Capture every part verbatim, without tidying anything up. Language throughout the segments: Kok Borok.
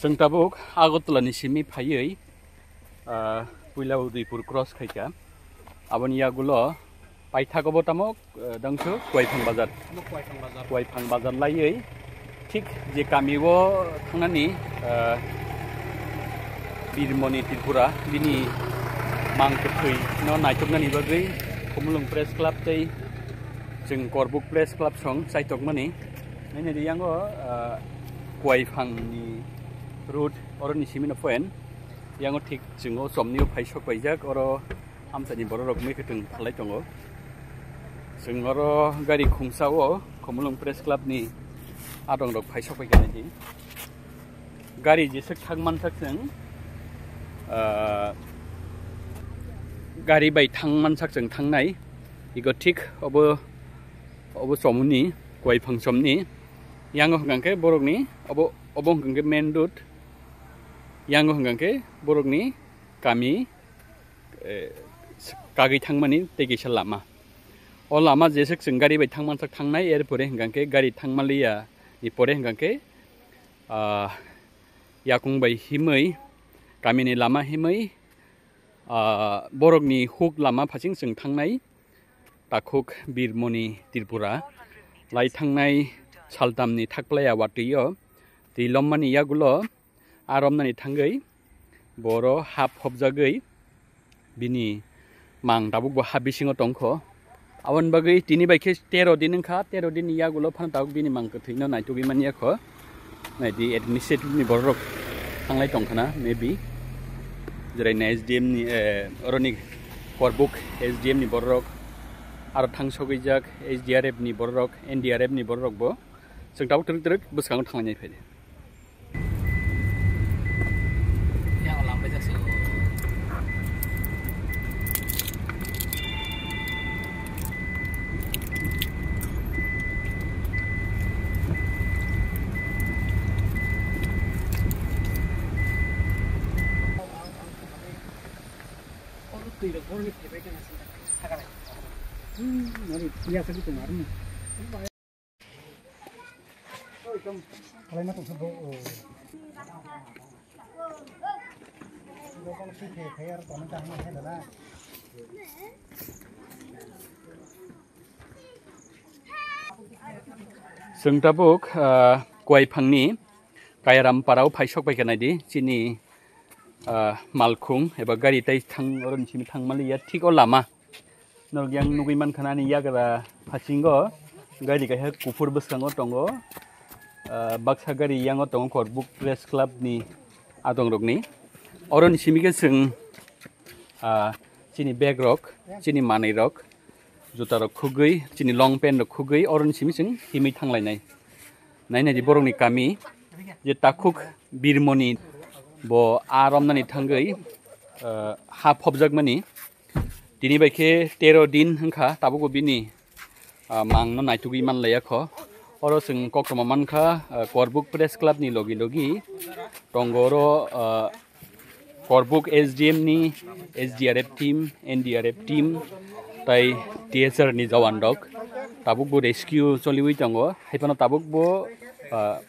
Chwng tabuk Agartala ni simi phaiwi, ah, puila Udaipur cross khaikha. Aboni yagulo paithago bo tamo, ah, dangso Kuaiphan bazar. Kuaiphan bazar. Kuaiphan bazar laiwi thik je kami o thangnani, ah, Birmoni Tripura bini mang kwthwi no naituknani bagwi Khumulwng Press Club tei chwng Korbuk Press Club song chaitokmani. Nini riyango, ah, Kuaiphang ni road oro ni simi no phoen. Yango thik chwng o chomni o phai sok paijak, oro amchaini borok rok mui kwthwng phalai tongo. Chwng oro gari khungsa o Khumulwng Press Club ni adong rok phai sok paikha nai di. Gari jeswk thang mansak chwng, ah, gari bai thang mansak chwng thangnai. Ego thik obo, obo chomni, Kuaiphang chomni. Yango hwnkha khe borokni, obo, obo hwnkha khe main road. Yango hwnkha khe borokni kami, eh, kagwi thangmani tei kisa lama. O lama jeswk chwng gari bai thang mansak thangnai, er pore hwnkha khe gari thangmaliya ni pore hwnkha khe, ah, yakung bai himwi, kamini lama himwi, ah, borokni huk lama phasing chwng thangnai. Takhuk Birmoni Tripura lai thangnai saltamni thakplaya watwi o twi lommani yagulo a romnani thangwi boro hap hopjagwi bini mang tabuk bo ha bisingo tongkho. Aboni bagwi tini bai khe tero din wngkha, tero din ni yagulo phano tabuk bini mang kwthwino naitugwi manya kho. Naidi administrative ni borok thanglai tongkhana maybe. Jerai na S D M ni, eh, oroni Korbuk S D M ni borok, aro thang sogwijak S D R F ni borok, N D R F ni borok bo. Chwng tabuk twrwk twrwk bwskango thanglai nai phai di. Chwng tabuk, ah, Kuaiphangni Kairampara o phai sok pai kha nai di, chini, ah, malkhung eba gari tai thang, oro ni simi thang mali ya, thik o lama. Norok yang nugui mankha ani yagra phasingo gari kaisa kuphur bwskango tongo. Ah, baksa gari yango tongo Korbuk Press Club ni adong rokni. Oro ni simi khe chwng, ah, chini bag rok, chini manwi rok, juta rok khugwi, chini long pant rok khugwi, oro ni simi chwng himwi thanglainai. Nainai di borokni kami je takhuk Birmoni bo a romnani thangwi, ah, ha phobjakmani. Tini bai khe tero din wngkha, tabukbo bini, ah, mangno naitugwi manlaiya kho. Oro chwng koktwma mankha, ah, Korbuk Press Club ni logi logi tongo oro, ah, Korbuk S D M ni S D R F team, N D R F team, tai T S R ni jawan rok. Tabukbo rescue choliwi tongo. Haiphano tabukbo, ah,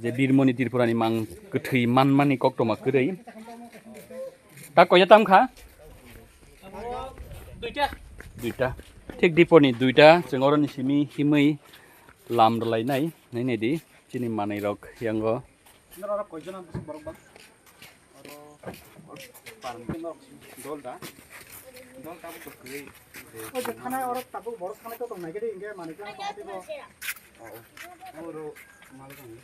je Birmoni Tripurani mang kwthwi manmani koktwma kwrwi. Ta koya tam kha? Duita. Duita. Thik diponi duita, chwng oroni simi himwi lam rwlainai, nainai di, chini manwi rok yango. Norok koi jona borok ba? Oro parmi norok dol da. Dol tabuk kwrwi. O je thanai oro tabuk borok thanai to tong nai khe de, inge manwi tong nai khe bo. Oh, oh. Oro manwi tong nai.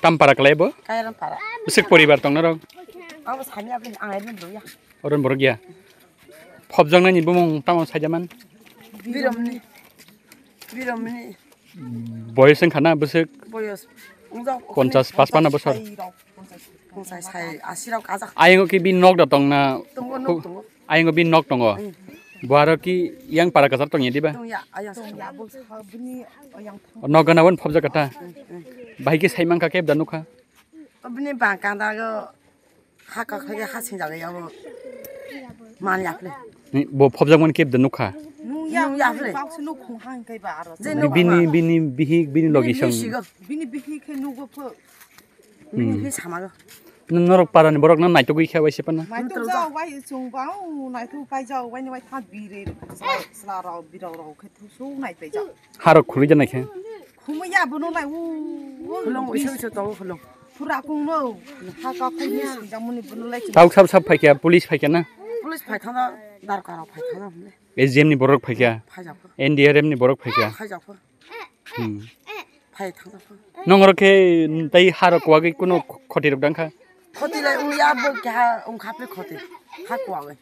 Tampara kalai bo? Kairan para. Bisik poribar tong norok? Ang bo sami abin ang aibin bro ya. Oron borok ya. Phobjaknai ni bumung tamo saijaman? Biromni. Biromni. Boyos wngkha na bwswk? Boyos. Ponchas, paspana bosor. Ponchas, sai, asi rok ajak. Ayang ki bi nok da tong na? Tongo, nok tongo. Ayang bi nok tongo. Hmm. Buharo ki yang para kasar tong ya diba? Tong ya, ayang. Nok gana won phobjak kata. Hmm, hmm. Bahai ki sai mangkha kebda nukha. Bini bang kanda go ha ka khlai ha sing jaga yawo. Man ya khle. Ni bo phobjak man kep de nukha. Nung ya khle. Bang sunu khung hang kai ba aro. Je Ni nuk bini ma. Bini bihik bini logi Bini song. Bisi go. Bini bihik khe nugo pho. Hmm. Bini hi sama go. Nung norok parani borok na naitugwi kha bai sepana. Naituk ja wai chung bang naituk pai ja wai ni wai tha bire sla rao birao rao khe thu su nai pai ja. Harok khulwi janai khe. Khumui ya bono lai u. Khulung isu isu to khulung. Pura kung no. Ha ka phai ni sing jamuni bono lai. Tau sab sab phaikya, police phaikya na? Police phaithang da, darkar rok phaithang da. A G M ni borok phaikya. Phaijakho. N D R M ni borok phaikya. Phaijakho. Hmm. Phaithang da. Nong rok khe tai harok wagwi kuno khoti rok dangkha. Khoti lai ungya bo kha ungkha pe khoti. Ha kwagwi.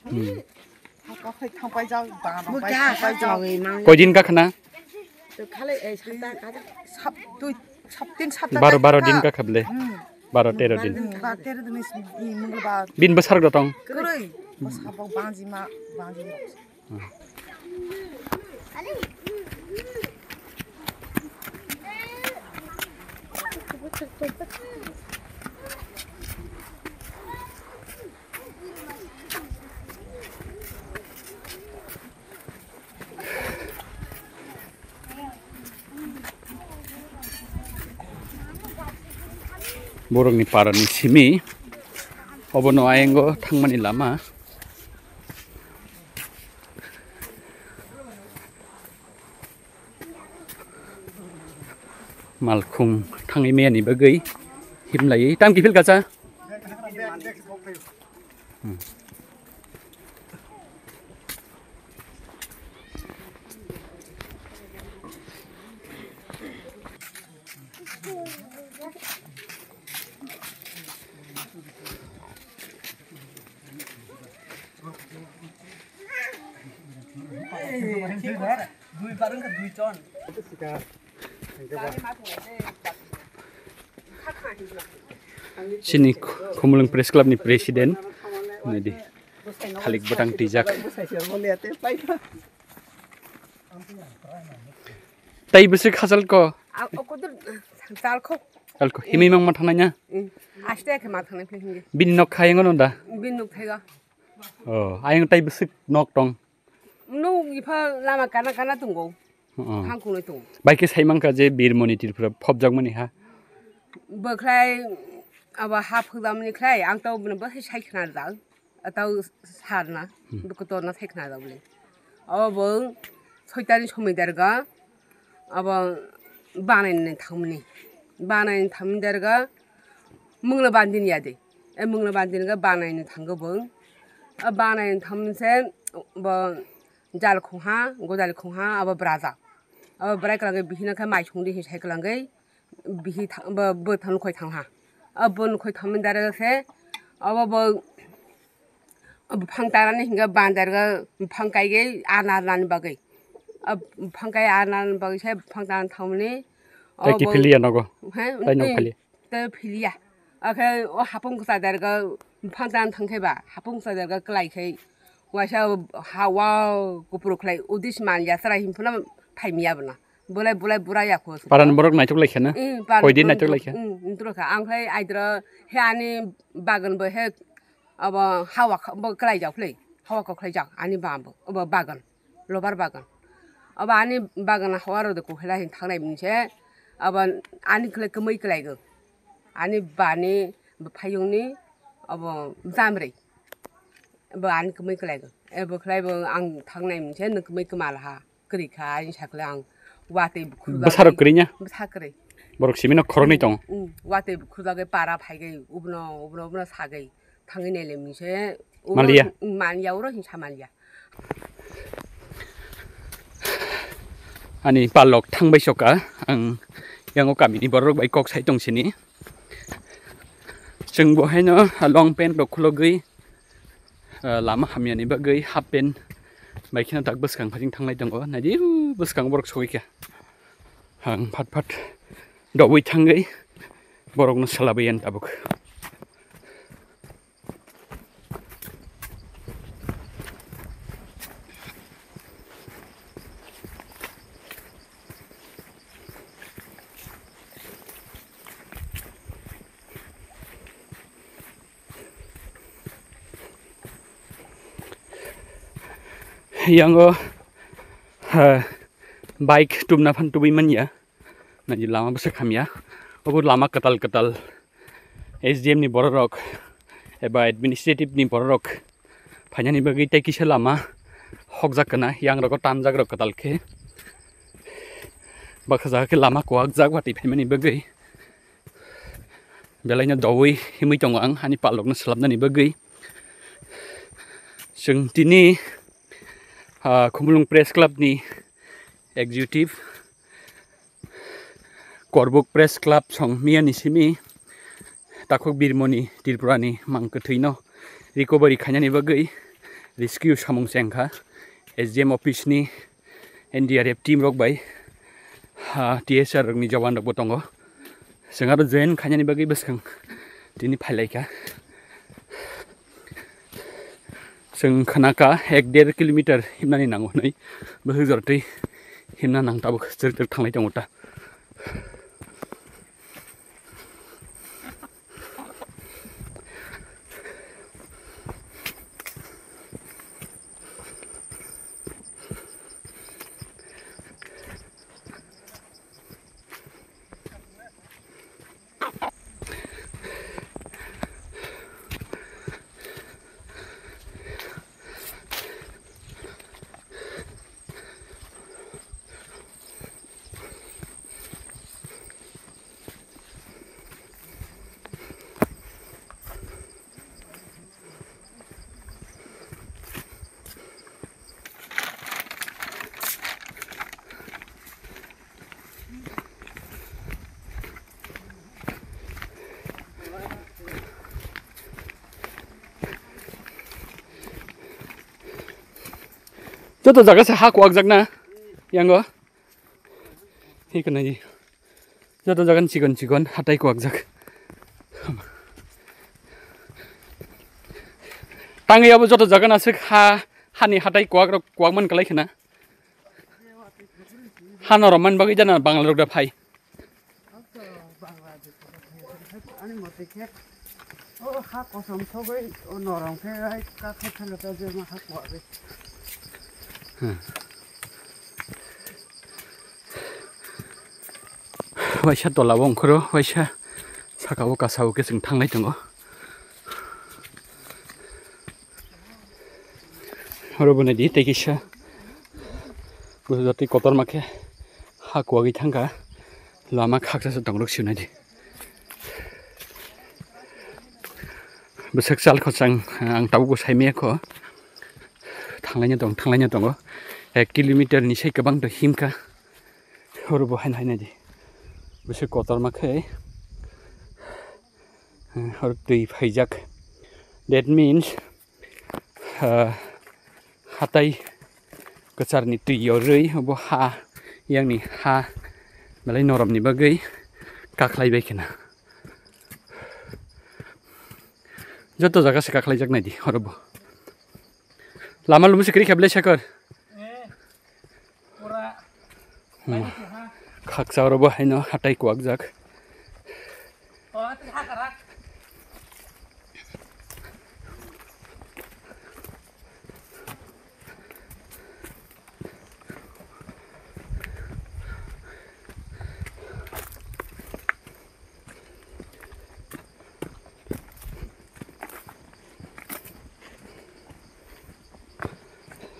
Hmm. Koidin kakhna? Baro, baro din kakha ble. Baro, tero din. Bin bwsarok da tong? Borokni parani simi obono ayango thangmani lama. Malkhung thangwi meyani bagwi himlaiwi tam kiphil kacha. Hmm. Chini Khumulwng Press Club ni President, nadi, thalik bwtang twijak. Tai bwswk hachal ko? Chalko. Chalko, himwi mangma thangnai na? Aste khe ma thangnai phai hingi. Bini nok khayango no da? Bini nok thaiga. Oh, ayang tai bwswk nok tong. Nuk ipha lama kana kana tongo. Oh. Hangkung noi tongo. Bai khe sai mankha je Birmoni Tripura phobjakmani ha. Bwkhlai abo ha phobjakmani khlai ang to bini bwsai sai khna da. Atau sarna, hmm, bwkhe torna sai khna da bwle. Abo bwng soitani somoi derga. Abo banaini thangmani. Banaini thangmani derga. Mungla bandini yadi. E mungla bandini ga banaini thango bwng. A banaini thangmani se bo jal khungha, godali khungha, abo braja. Abo brai kwlangwi bihino khe mai songdi hinwi sai kwlangwi bihi tha-, bo, bo thang khoi thangha. Abo nukhoi thangmani dara se abo bo buphang tarani hinga bandar ga buphang kai ge ana ana ni bagwi. Buphang kai ana ana ni bagwi se buphang tarani thangmani. Tai kiphiliya nogo. He? Tai nok philiya. Te philiya. Akhe o hapung kwchadar ga buphang tarani thangkhe ba hapung kwchadar ga kwlai khai waisa hawa kupru khlai udis man ya chwrai himphuna phaimiya bwna. Bulai bulai bura ya kho. Paran borok naitok lai khana? Koidin naitok lai kha? Naitok kha. Ang khai aidro he ani bagan bo he abo hawa bo kwlai jak phli. Hawa kok khlai jak ani bam bo. Abo bagan. Lobar bagan. Abo ani bagan hawa rode ko hela hin thangnai mungse abo ani khlai kwmai kwlai go. Ani bani phayungni abo jamrei. Bo ani kwmai kwlai go. Abo khlai bo ang thangnai mungse nwng kwmai kwmal ha. Kwrwi kha, ani sakle ang watwi bukhuk bwsarok kwrwi nya? Bwsa kwrwi. Borok simi no khoroknwi tongo. Watwi bukhuk bagwi para phaigai, ubno, ubno, ubno sagwi thangwi naile mungse. Maliya? Manya uro hinsa maliya. Ani palok thangbai soka, ang yango kamini borok bai kok sai tong sini. Chwng bo haino long pant rok khulogwi, ah, lama hamyani bagwi half pant bai kheno tak bwskang phajing thanglai tongo. Naidi, uh, bwskang borok sogwi kha. Ang phat phat dogwi thangwi borokno salabwi yan tabuk. Yango, ha, bike tubna phan tubui manya. Naidi lama bwswk hamya. Obo lama kwtal kwtal S D M ni bororok eba administrative ni bororok phainani bagwi tei kisa lama hokjak kana, yang rogo tanjak rok kwtal khe. Baksa jaga khe lama kwak jak watwi phaimani bagwi. Belaino doui himwi tongo ang ani palokno swlapnani bagwi. Chwng tini, ah, Khumulwng Press Club ni executive, Korbuk Press Club song miyani simi takhuk birmoni Tripurani mang kwthwino recovery khainani bagwi rescue samung chengkha S D M office ni N D R F team rok bai, ha, T S R rokni jawan rokbo tongo. Chwng aro join khainani bagwi bwskang tini phailaikha. Chwng khnakha ek der kilometer himnani nango hwnwi, bwswk jortwi himna nang tabuk chwrwk chwrwk thanglai tongo ta. Joto jaga se ha kuwak jak na, yango. Hi kwnai di. Joto jaga ni chikon chikon hatai kuwak jak. Tangwi abo joto jaga na sik ha, hani hatai kuwak rok kuwak man kalai khna. Hano romani bagwi jana Bangla rok da phai. Ani mote khe, o ha kosom sogwi, o norom khe, ai ka khe thangwi ta je ma ha kuwagwi. Hmm. Waisa tola o ongkhoro, waisa saka o kasa o khe chwng thanglai tongo. Oro bo naidi tei kisa bwsajatwi kotorma khe ha kuwagwi thangkha, lama khaksa se tongrok sio naidi. Bwswk chal khosang ang tabukbo saimaya kho, thanglaina tong thanglaina tongo, ek kilometer ni sai kwbang to himkha. Oro bo haino hai naidi bwswk kotorma khe. Oro twi phaijak. That means, ah, hatai kwcharni twi yorwi obo ha, yangni ha belai noromni bagwi kakhlai bai khna. Joto jaga se kakhlaijak naidi oro bo. Lama lumo se kwrwi kha belai sakor. Hmm. Khaksa oro bo haino hatai kuwak jak.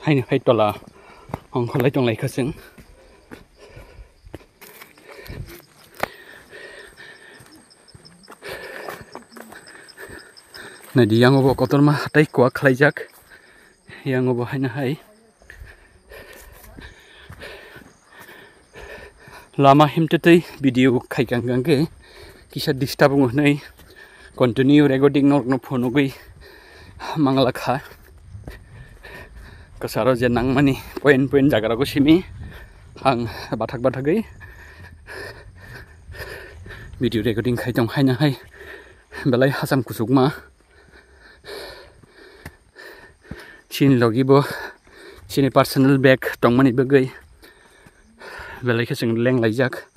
Haino hai tola ongkholai tonglaikha chwng. Naidi, yango bo kotorma hatai kuwak khlaijak. Yango bo haino hai. Lama himtwtwi video khaikha hwnkhe kisa disturb wngo hwnwi continue recording norokno phunugwi manglakha. Kwcharo je nangmani point point jagarogo simi ang bathak bathagwi video recording khai tong haino hai belai hacham kuchukma. Chini logi bo chini personal bag tongmani bagwi belai khe chwng lenglaijak.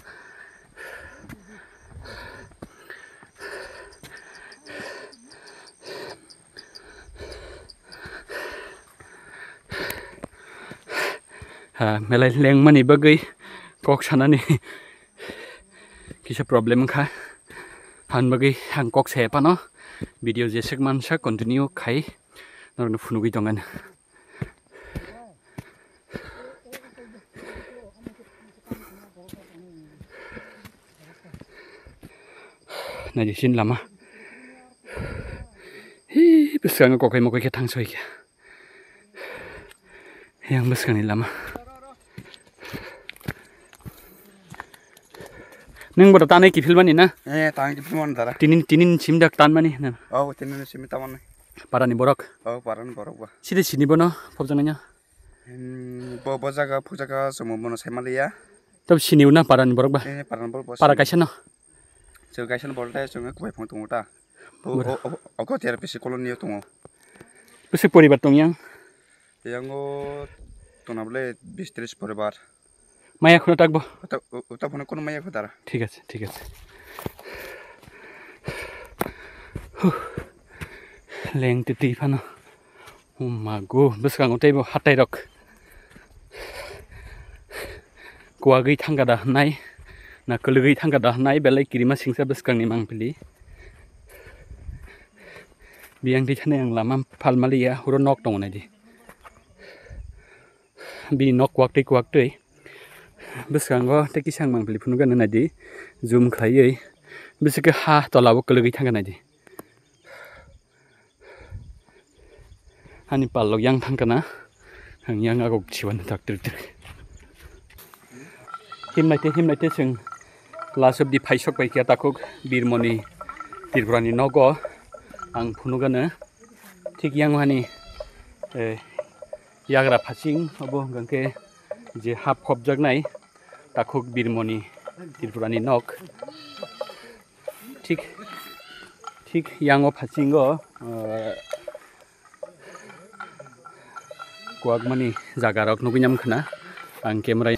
Ah, belai lengmani bagwi kok sanani kisa problem wngkha. Aboni bagwi ang kok saya phano video jeswk mansa continue khai norokno phunugwi tongani. Naidi sini lama. Hi, bwskango kokai mokai khe thang soi khe. Yang bwskangni lama. Nung bodo tanai kiphil mani na? Eh, tanai kiphil mani dara. Tinin, tinin simdak tan mani na? Oh, tinin simi tamani. Parani borok? Oh, parani borok ba. Sidi sini bono, phobjana nya? Hmm, bo, bo jaga, phu jaga, somo bono sai maliya. Tab sini una parani borok ba? Eh, parani borok ba. Para kaisa no? Chwng kaisa no borok dai, chwng kubai phang tongo ta. Bo, o, o, o, ko tera pisi koloni yo tongo. Bwswk poribar tong yang? Yango tongna bole bis tris poribar. Maya khuna takbo? Uta, u-, uta phone kono maya khudara. Thik ase, thik ase. Huh. Leng twi twi phano. Oh mago, bwskango teibo hatai rok. Kuwagwi thangkha da hwnai, na kwlwgwi thangkha da hwnai, belai kirima singsa bwskangni mangpili. Biyang twi thani ang lama phalmaliya, huro nok tongo naidi. Bini nok kuwak twi kuwak twi. Bwskango tei kisa ang mangpili phunukgana naidi. Zoom khlaiwi. Bwswk khe ha tola o kwlwgwi thangkha naidi. Ani pallok yang thangkana, ang yang agok chiban tak trik trik. Himnai te, himnai te chwng last of the phaisok pai khe takhuk Birmoni Tripurani nogo ang phunukgana. Thik yang hani, eh, yagra phaching obo hwnkha khe je hap khopjaknai takhuk Birmoni Tripurani nok. Thik, thik yango phasingo, ah, kuwakmani jaga rok nugui nam khna. Ang camera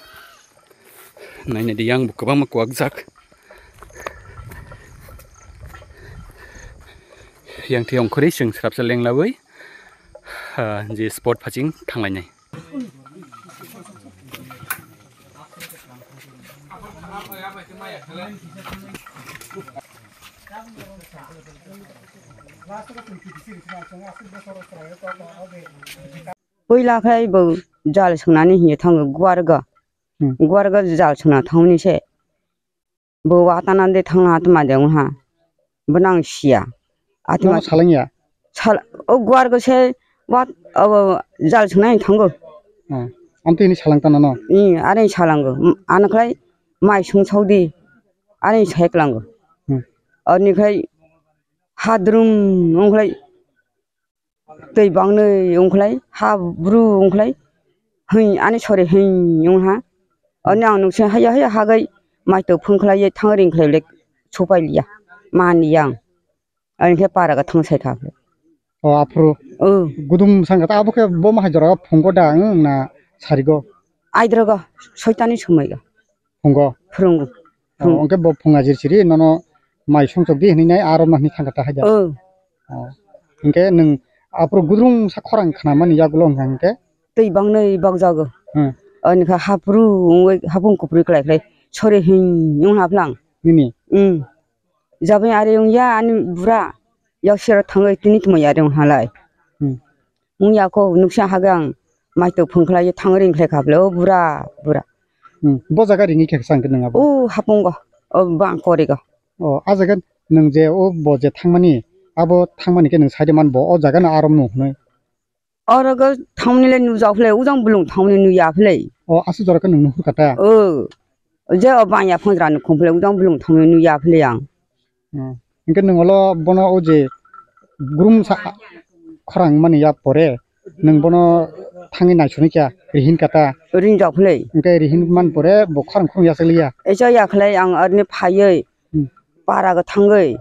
naina di, yang bo kwbangma kuwak jak. Yang thiyong khori chwng srapsa lenglawi, ah, je spot phaching thanglainai. Puila khai bo jal swngnani hiya thango guarga. Hmm. Guarga jal swngna thangni se. Bo watana de thangna atma de wngha. Bono ang siya. Atma. Nono salangya? Sal-, o guar go se wat, abo jal swngnai thango. Ah, amtwi hini salang tana no? I, are salango. M-, ano khlai mai sung saudi. Are sai klango. Hmm. Ani khlai hadrum wng khlai twi bangnwi wngkhlai, ha bru wngkhlai, hwi ani sori hwi wngha. Ani ang nukse haya haya hagai maito phungkhlai ye thangring khlai le supai liya, man yang. Ani khe para ga thang sai kha. O aphuru. O. Gudum sangha ta abo khe bo ma hai jora phungo da, wng na sarigo? Aidrogo, soitani somoi ga. Phungo? Phurungo. O, hmm. Hwnkhe bo phung ajir siri nono mai songchok di hwnwi nai aro ma hwnwi thangkha ta haida? O. O. Hwnkhe nwng aphuru gudrung sa khorang khnamani yagulo hwnkha hwnkhe? Twi bangnwi bakjago. Hmm. Ani kha haphuru wngwi hapung kupri klai klai sori hing wng haplang. Nini? Hmm. Jabani ari wngya ani bura. Yaksero thangwi tini tongmani ari wng halai. Hmm. Wngya ko nuksa hagang maito phungkhlai thangring khlai khaple o bura bura. Hmm. Bo jaga ringwi khe sang khe nang abo? O hapungo, o bang korigo. O, a jaga nwng je o bo je thangmani, abo thangmani khe nwng side man bo, o jaga no arom no hwnwi. Oro go thangmani le nujak phle, ujang bulung thangmani nuya phle. O, asu jora khe nwng nuhur kata? O, je o bang ya phungra ni khum phle, ujang bulung thangmani nuya phle ang. Hmm. Hwnkhe nwng olo bono o je grum sa khorang mani ya pore nwng bono thangwi naisugwi kha rihin kata. Rinjak phle. Hwnkhe rihin man pore bo khorang khorang yachakliya. Echa yakhlai ang arni phaiwi Hmm. Para go thangwi.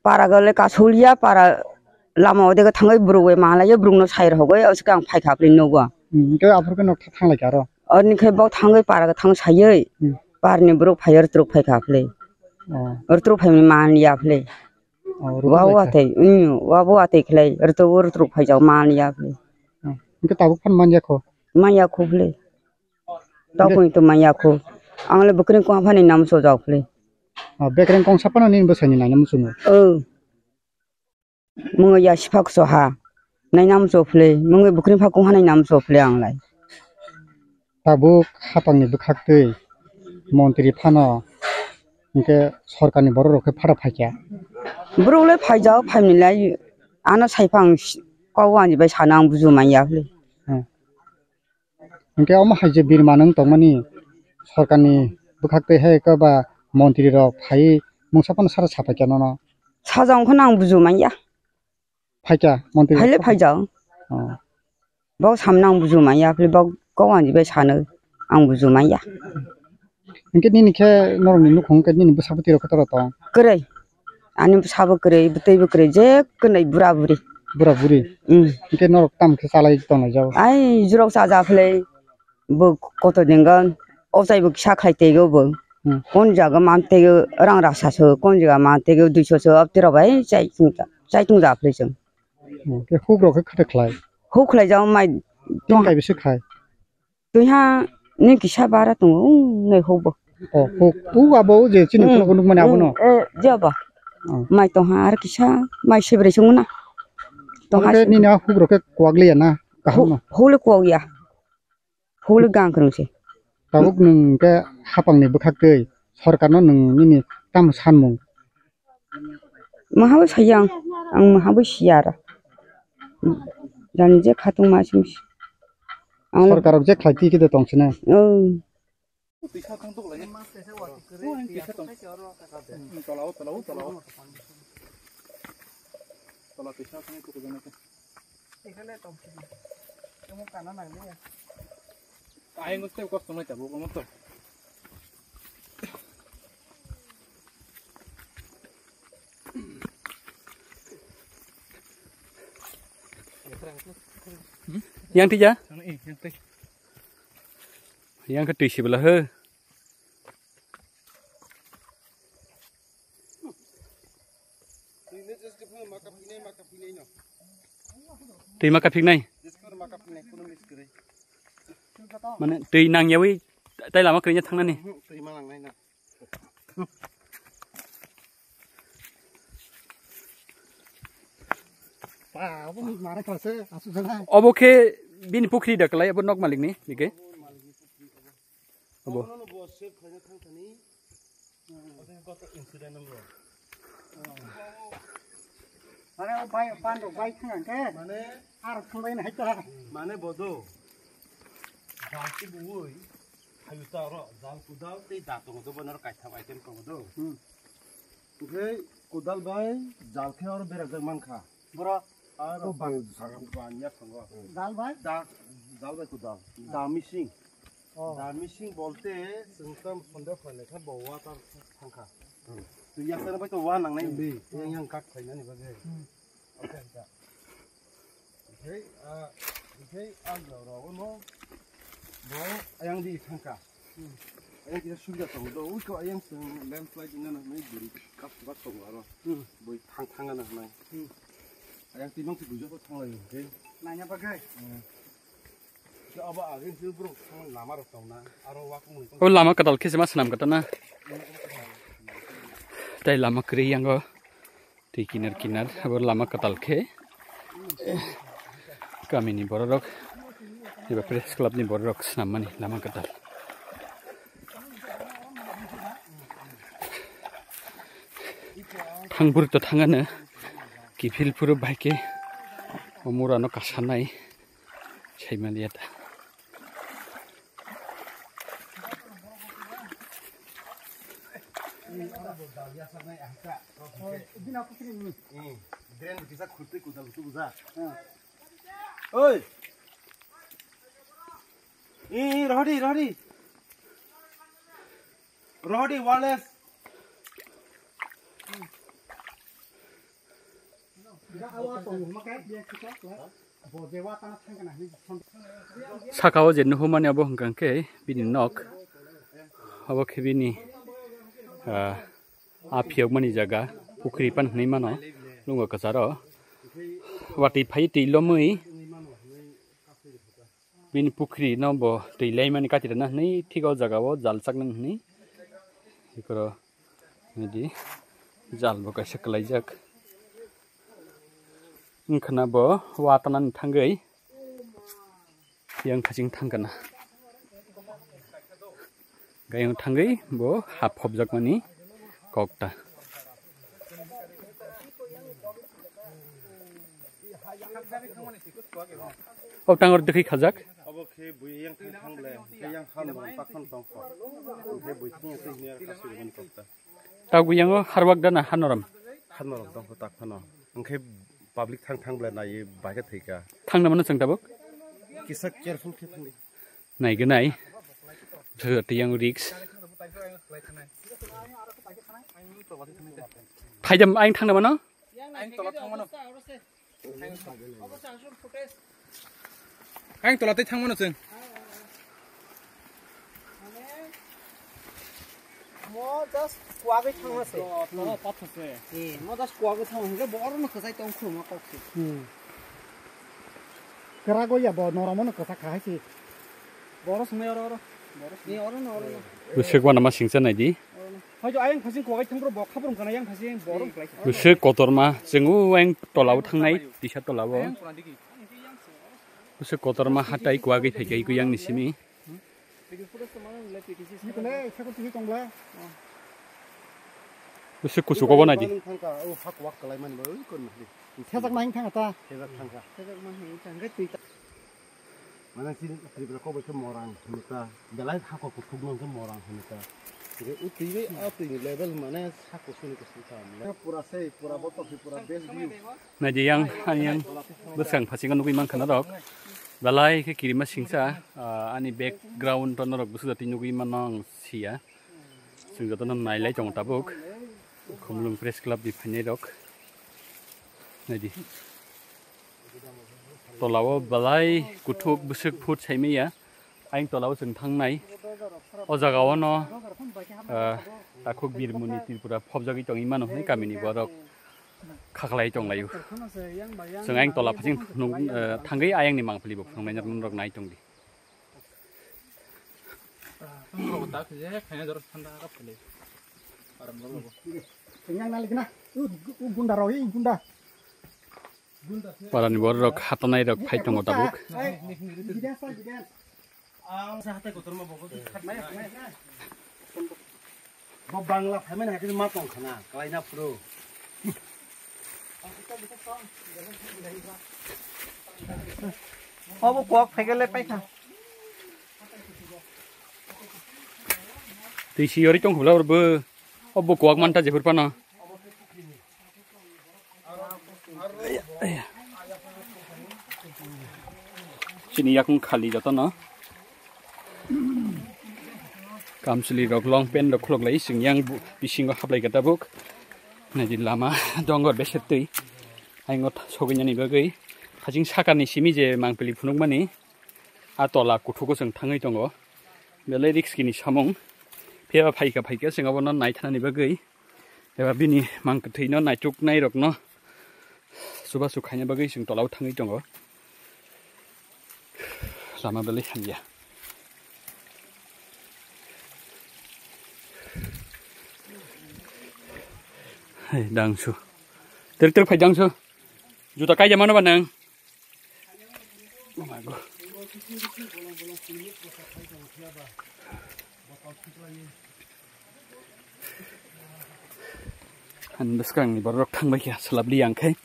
Para go le kasukliya, para lama ode go thangwi borok bai manlaiya, borok no sai rogwi oske ang phaikha phle nogo. Hmm, hwnkhe aphuru khe nok thanglai kha aro? Arni khe bo thangwi para go thang saiwi. Hmm. Parni borok phaiya rwtrok phaikha phle. Oh. Rwtrok phaimani man ya phle. Oh, rwtrok Wa lai wa kha. Tei, hmm, wa bo wa tei khlai, rwtrok rwtrok phaijak man ya phle. Oh, hwnkhe tabuk phan man ya kho? Man ya kho phle. Tokoni to manya khu. Ang le bwkreng kong phani nam so jao phli. Ah, bekreng kong sapano nini bwsai ni naina muchungo. Oh. Mungo ya siphak so ha. Naina mucho phli. Mungo bwkreng pha kong hanai nam so phli ang lai. Tabuk hapang ni bwkhak twi montri phano hinkhe sorkar ni borok rok khe phara phaikha. Borok le phaijao phaimilai ano saiphang kok ani bai sana ang buju manya phli. Hmm. Hinkhe omo hai je birma nwng tongmani sorkarni bwkhak twi hai eko ba montri rok phaiwi mungsa phano sara sapaikha nono. Sajang kheno ang buju manya. Phaikha montri Haile rok? Phaijao. Oh. Bok samno ang buju manya, phili bok kok ani bai sano ang buju manya. Hinkhe nini khe norokni nukhung khe nini bwsa bwtwi rok khe tora tong? Kwrwi. Ani bwsa bo kwrwi, bwtwi bo kwrwi, je kwrwi bura buri. Bura buri? Hmm. Hinkhe norok tamo khe chalai tongnai jao? Ai, jurok chaja philai, bo koto dingo, ochai bo kisa khai teigo bo. Hmm. Kon jaga man teigo, rang rasa so, kon jaga man teigo, duiso so, abtwi rok bai chai tungja, chai tungja philai chwng. Hmm. Khe huk rok khe khwtwk khlai? Huk khlai jao mai. Tong kai bisi khai? Twiha ni kisa bara tongo, um, nai hukbo. Oh, huk, u abo je chini Hmm. ukulok nukmani abono? Hmm, eh, je abo. Oh. Mai tongha ar kisa, mai sebre sunguna. Tongha Oke, se- nini a huk rok khe kwak liya na? Kaham Hu-, no? Hule kwak ya. Hule gang krung se. Tabuk nwng khe hapang ni bwkhak twi sorkar no nwng nini tamo sanmung? Maha bo saya ang, ang maha bo siya aro. Jani je khatung ma sing si. Ang Sorkar rok je khlai twi khe de tong sine. Oh. Tola o, tola o, tola o. Tola tisa thangwi tuku jana khe. Ekhane tong sini. Temo kana nang liya. Ai ngoste kosto mai tabo, komo to. Yang tija? Yang tija. Yang khe twi sibla he. Twi ma kaphiknai? Mane twi nangyawi tai lama kwrwngya thangnani? Obo khe bini pukhri da kwlai, abo nok malikni, nike? Obo. Obono bo save khlaina thang thani. Obo khe koto incident wngro. Mane o bai, pan rok bai thang khe. Mane ar thang bai nai ta. Mane bodo. Jal ti buwi. Hayu ta oro jal kudal tei da tongo do, bono kaitham item tongo do. Hmm. Oke, kudal bai jal khe oro berak jak mankha. Boro. Aro bang sakang bang ya thango. Dal bai? Da, dal bai ko dal. Da missing. Oh. Da missing bolte sengtam sonde khole kha bo water thangkha. Hmm. Tu ya sana bai to wa nang nai bi. Yang yang kak khai nani bagai. Hmm. Oke, da. Oke, ah, oke, ah, lo, lo, no. Bo ayang di thangkha. Hmm. Ayang kisa subida tongo do, ui ko ayang seng landslide wngna nangnai bwrwi kap kap tongo aro. Hmm. Boi thang thang gana hwnai. Hmm. Ayang twi mang twi bujo ko thanglai hwnkhe. Naina bagwi? Hmm. Khe abo agin se borok thang lama rok tongna, aro wakung mui tong. O lama kwtal khe se ma swnam kwtal na? Tei lama kwrwi yango. Twi kinar kinar abo lama kwtal khe kamini bororok eba press club ni bororok swnammani lama kwtal. Thang bwrwk to thangano kiphil phuru bai khe o mura no kasanai saimaliya ta. Oi. Ih, rohdi, rohdi, Wallace. Saka o je nuhumani abo hwnkha khe bini nok, abo khe bini, ah, a phiyokmani jaga, pukhri pan hwnwi mano, lungo kwcharo watwi phai twi lomwi. bini pukhri no bo twi laimani kati rwna hwnwi thik o jaga o jal chaknani hwnwi. Ikoro nidi jal bo kaisa kwlaijak. Wngkhana bo watanani thangwi yang phasing thangkana. Gayung thangwi bo hap phobjakmani kokta. O tangor dikhi khajak. Obo khe bui yang thang thang ble, khe yang han bo tak phan tong kho. Khe bui thang thang ni kasuri mani kokta. Tagwi yango harwak dana hanoram. Hanoram tong kho tak phano. Hwnkhe public thang thang ble nai bai khe thwika. Thangna mano chwng tabuk. Kisa careful khe thangdi. Naiganai. Jagati yang risk. Phaidam aing thangna mano? Aing tola tei thangmano chwng. Mo just kuagwi thangma se. Tola pathor se. Eh, mo just kuagwi thangma hwnkhe bo orono kwchai tong khuluma kok se. Hmm. Kwrago ya bo noromno kwchak kha hai se. Boro sumai oro, oro. Boro sumai oro no, oro no. Bwswk wanama singcha naidi. Oro no. Hai jo ayang phasing kuagwi thang bro bo khabrung kana yang phasing boro kwlai. Bwswk kotorma chwng o ayang tolao thangnai tisa tolao. Ayang pura digi. Bwswk kotorma hatai kuagwi phaikha ikuyang ni simi. Bwswk kuchuk obo naidi. Thejak nahing thang ta. Thejak thang kha. Thejak nahing thang khe twi ta. Mane chini Tripura kok bai khe morang hwnwi ta. Belai hakor kuthukno hwnkhe morang hwnwi ta. Hwnkhe o twi bai a twini level mane sak kusuni kusuni ta. Pura sei, pura botol se, pura best view. Naidi yang, ani yang bwskang phasingo nugwi mankha norok. Belai khe kirima singcha, ah, ani background o norok bwswk jatwi nugwi mano ang siya. Chwng jotono nailai tongo tabuk. Khumulwng Press Club ni phainai rok. Naidi. Tolao belai kuthuk bwswk phut saimaya. Ayang tolao chwng thangnai. O jaga o no, ah, takhuk Birmoni Tripura phobjagwi tongwi mano hwnwi kamini borok khaklai tonglaio. Chwng ayang tola phasing nung, ah, thangwi ayang ni mangpili bo phunuknai norok nai tongdi. Yang nalik na, u, u gunda rok, i gunda. Parani borok rok hatanai rok phai tongo tabuk. Bo Bangla phaimani hakhe ma tong khana, kalaina phuru. Obo kok phaikele paikha. Twi si yori tong khula urbo. Obo kok manta jephur pano. Chini yakung khali jotono. Kamchwlwi rok long pant rok khulok lai, chwng yang bu-, bisingo hablai kha tabuk. Naidi lama dongor beser twi. Ayung o sogwi nani bagwi. Haching sakani simi je mangpili phunukmani. A tola kuthugo chwng thangwi tongo. Belai risk ni samung. Phiya phaikha phaikha chwng abono naithanani bagwi. Eba bini mang kwthwino naituknai rokno chubachu khaina bagwi chwng tolao thangwi tongo. Lama belai hamya. Hai dangsu. Tir tir phai dangsu. Juta kaija mano ba nang? Ani bwskangni borok thangbai kha, swlapli yang khai.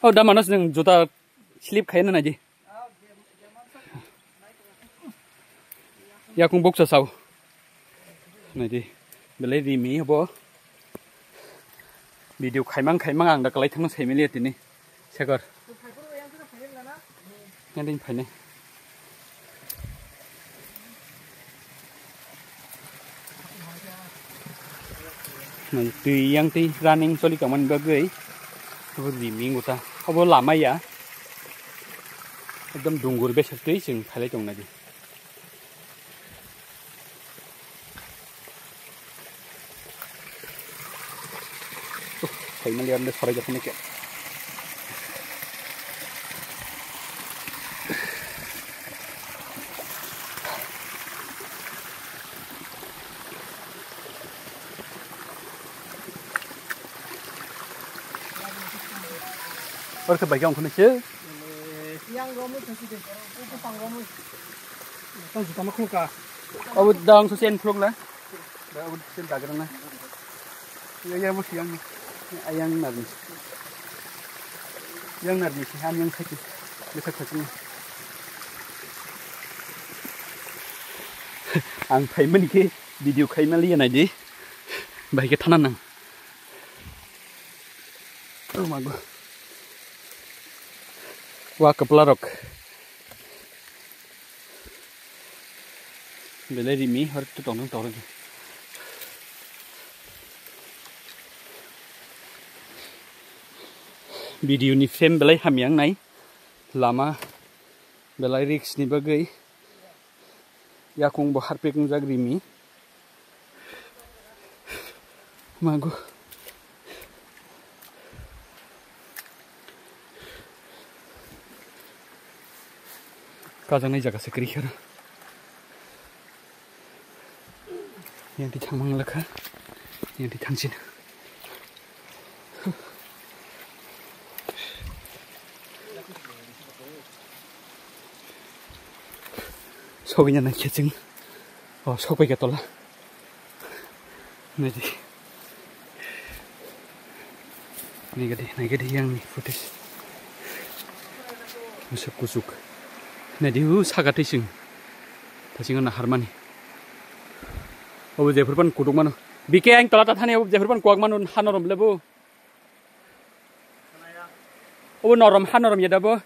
O da manos nwng juta slip khai na naidi. Yakung bukcha sao. Naidi, belai rimi bo. Video khaimang khaimang ang da kalai thangma saimili tini. Sekor. Ngading phainai. Nai twi yang twi running choli tongmani bagwi. Bo rimi guta. Obo lama ya. Ekdom dungur besar twi chwng khailai tong nai. Saimali ande sarai jakhane ke. Oro khe bai khe ongkhornai se. Yang romwi thasi de, oro bupang romwi. Tang juta ma khulka. Abo dang so sen khulok la. Da abo sen dagra na. Ya ya bo yang. Ayang narni. Yang narni se han yang thaki. Bisa thaki. Ang phaimani khe video khaimali ya naidi. Bai khe thana nang. Oh my God. Wa kwpla rok. Belai rimi hor tu tong tong. Video ni frame belai hamya wngnai. Lama belai risk ni bagwi. Yakung bo harpek wngjak rimi. Mago. Kajaknai jaga se kwrwi khe oro. Yang ti thangmang lakha. Yang ti thangsin. Sogwi na naikhe chwng. O, sokbai khe tola. Naidi. Naigadi, naigadi yang ni footage. Musuk kusuk. Naidi, u saka twi chwng. Thasingo na harmani. Obo jephuru pan kutuk mano. B K ang tola ta thani obo jephuru pan kuak mano hano rom lebu. Obo norom, ha norom ya da bo.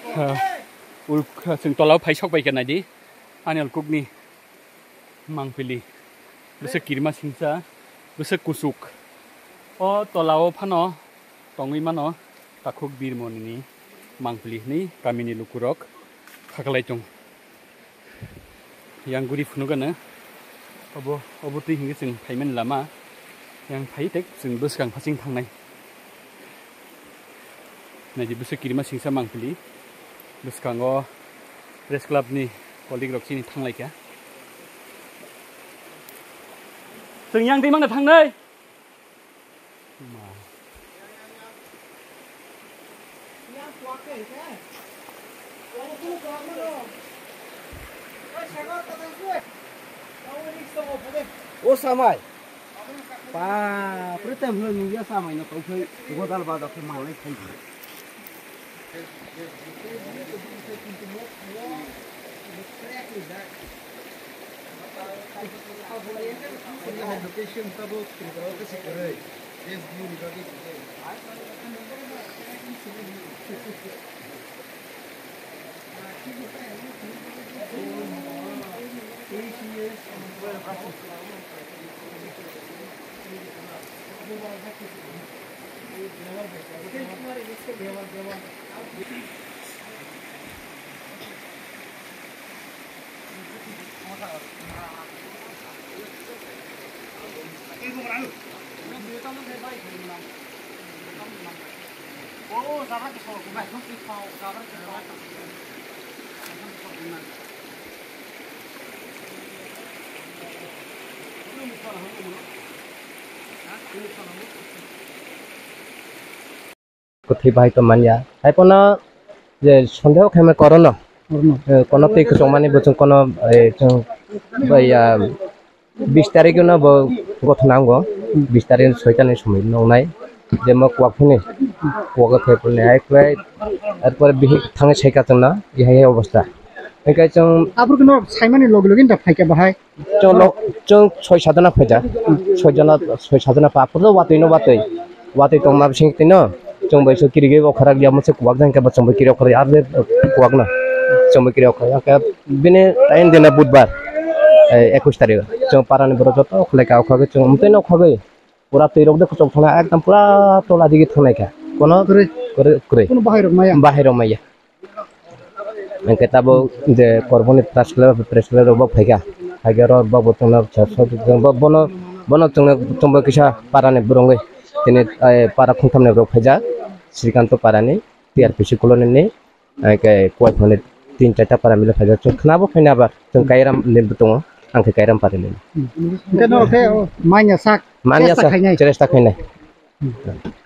Ha. Ul, chwng tola o phai sok bai khe naidi. Ani ul kuk ni mangpili. Bwswk kirima singsa, bwswk kusuk. O tola o phano tongwi mano takhuk birmoni ni mangpili hwnwi kamini lukurok khaklai tong. Yang guri phunukgano obo, obo twi hwnkhe chwng phaimani lama. Yang phai tei chwng bwskang phasing thangnai. Naidi bwswk kirima singsa mangpili. Bwskango press club ni colleague rok chini thanglaikha. Chwng yang twi mangna thangnai. O samai. Bapre, tem hlo nungya samai no tongthai godal ba dokhe manglai thai. Kwthwi bahai tong manya. Haiphano je sondeho khaimani korono. Korono. Eh, kono twi kwchwngmani bo chwng kono, eh, chwng bai, ah, bis tarikh no bo gothona wngo. Bis tarikh soita ni somoi nongnai. Je mo kwak phini, kwak khe phini hai kwlai. Arpore bihik thangwi saika chwngno, hai hai obostha. Hingkhe chwng aphuru no saimani logi logi da phaikha bahai. Chwng lo-, chwng soi sadona phaijak. Soi jona, soi sadona pa. Aphuru watwi no watwi. Watwi tongma bising twi no. Chwng bai so kirigwi okharak ya mose kwak jang khe bo chwng bai kiri okharak ya kwak no. Chwng bai kiri okharak ya khe bini tain dina budbar. Eh, ekush tarikh. Chwng parani borok joto khlai ka okharak chwng mtwi no khagwi. Pura twi rok de kuchuk thangna ekdom pura tola digi thangnai kha. Kono kwrwi. Kwrwi, kwrwi. Kono bahai rok maya. Bahai rok maya. Hingke tabuk je Korboni press club, press club rok bo phaikha. Haikhe oro bo bo chwngno sa-, sa-, bo-, bono, bono chwngno chwngbo kisa parani bwrwngwi tini, eh, para khungthamni borok phaijak, Srikanto parani, T R P C colony ni, haikhe Kuaithani tin charta para mile phaijak, chwng khnabo phaina aba chwng Kairam ni bo tongo, ang khe Kairam parani. Hwnkhe norok khe manya sak, manya sak, cheresta khainai. Cheresta khainai.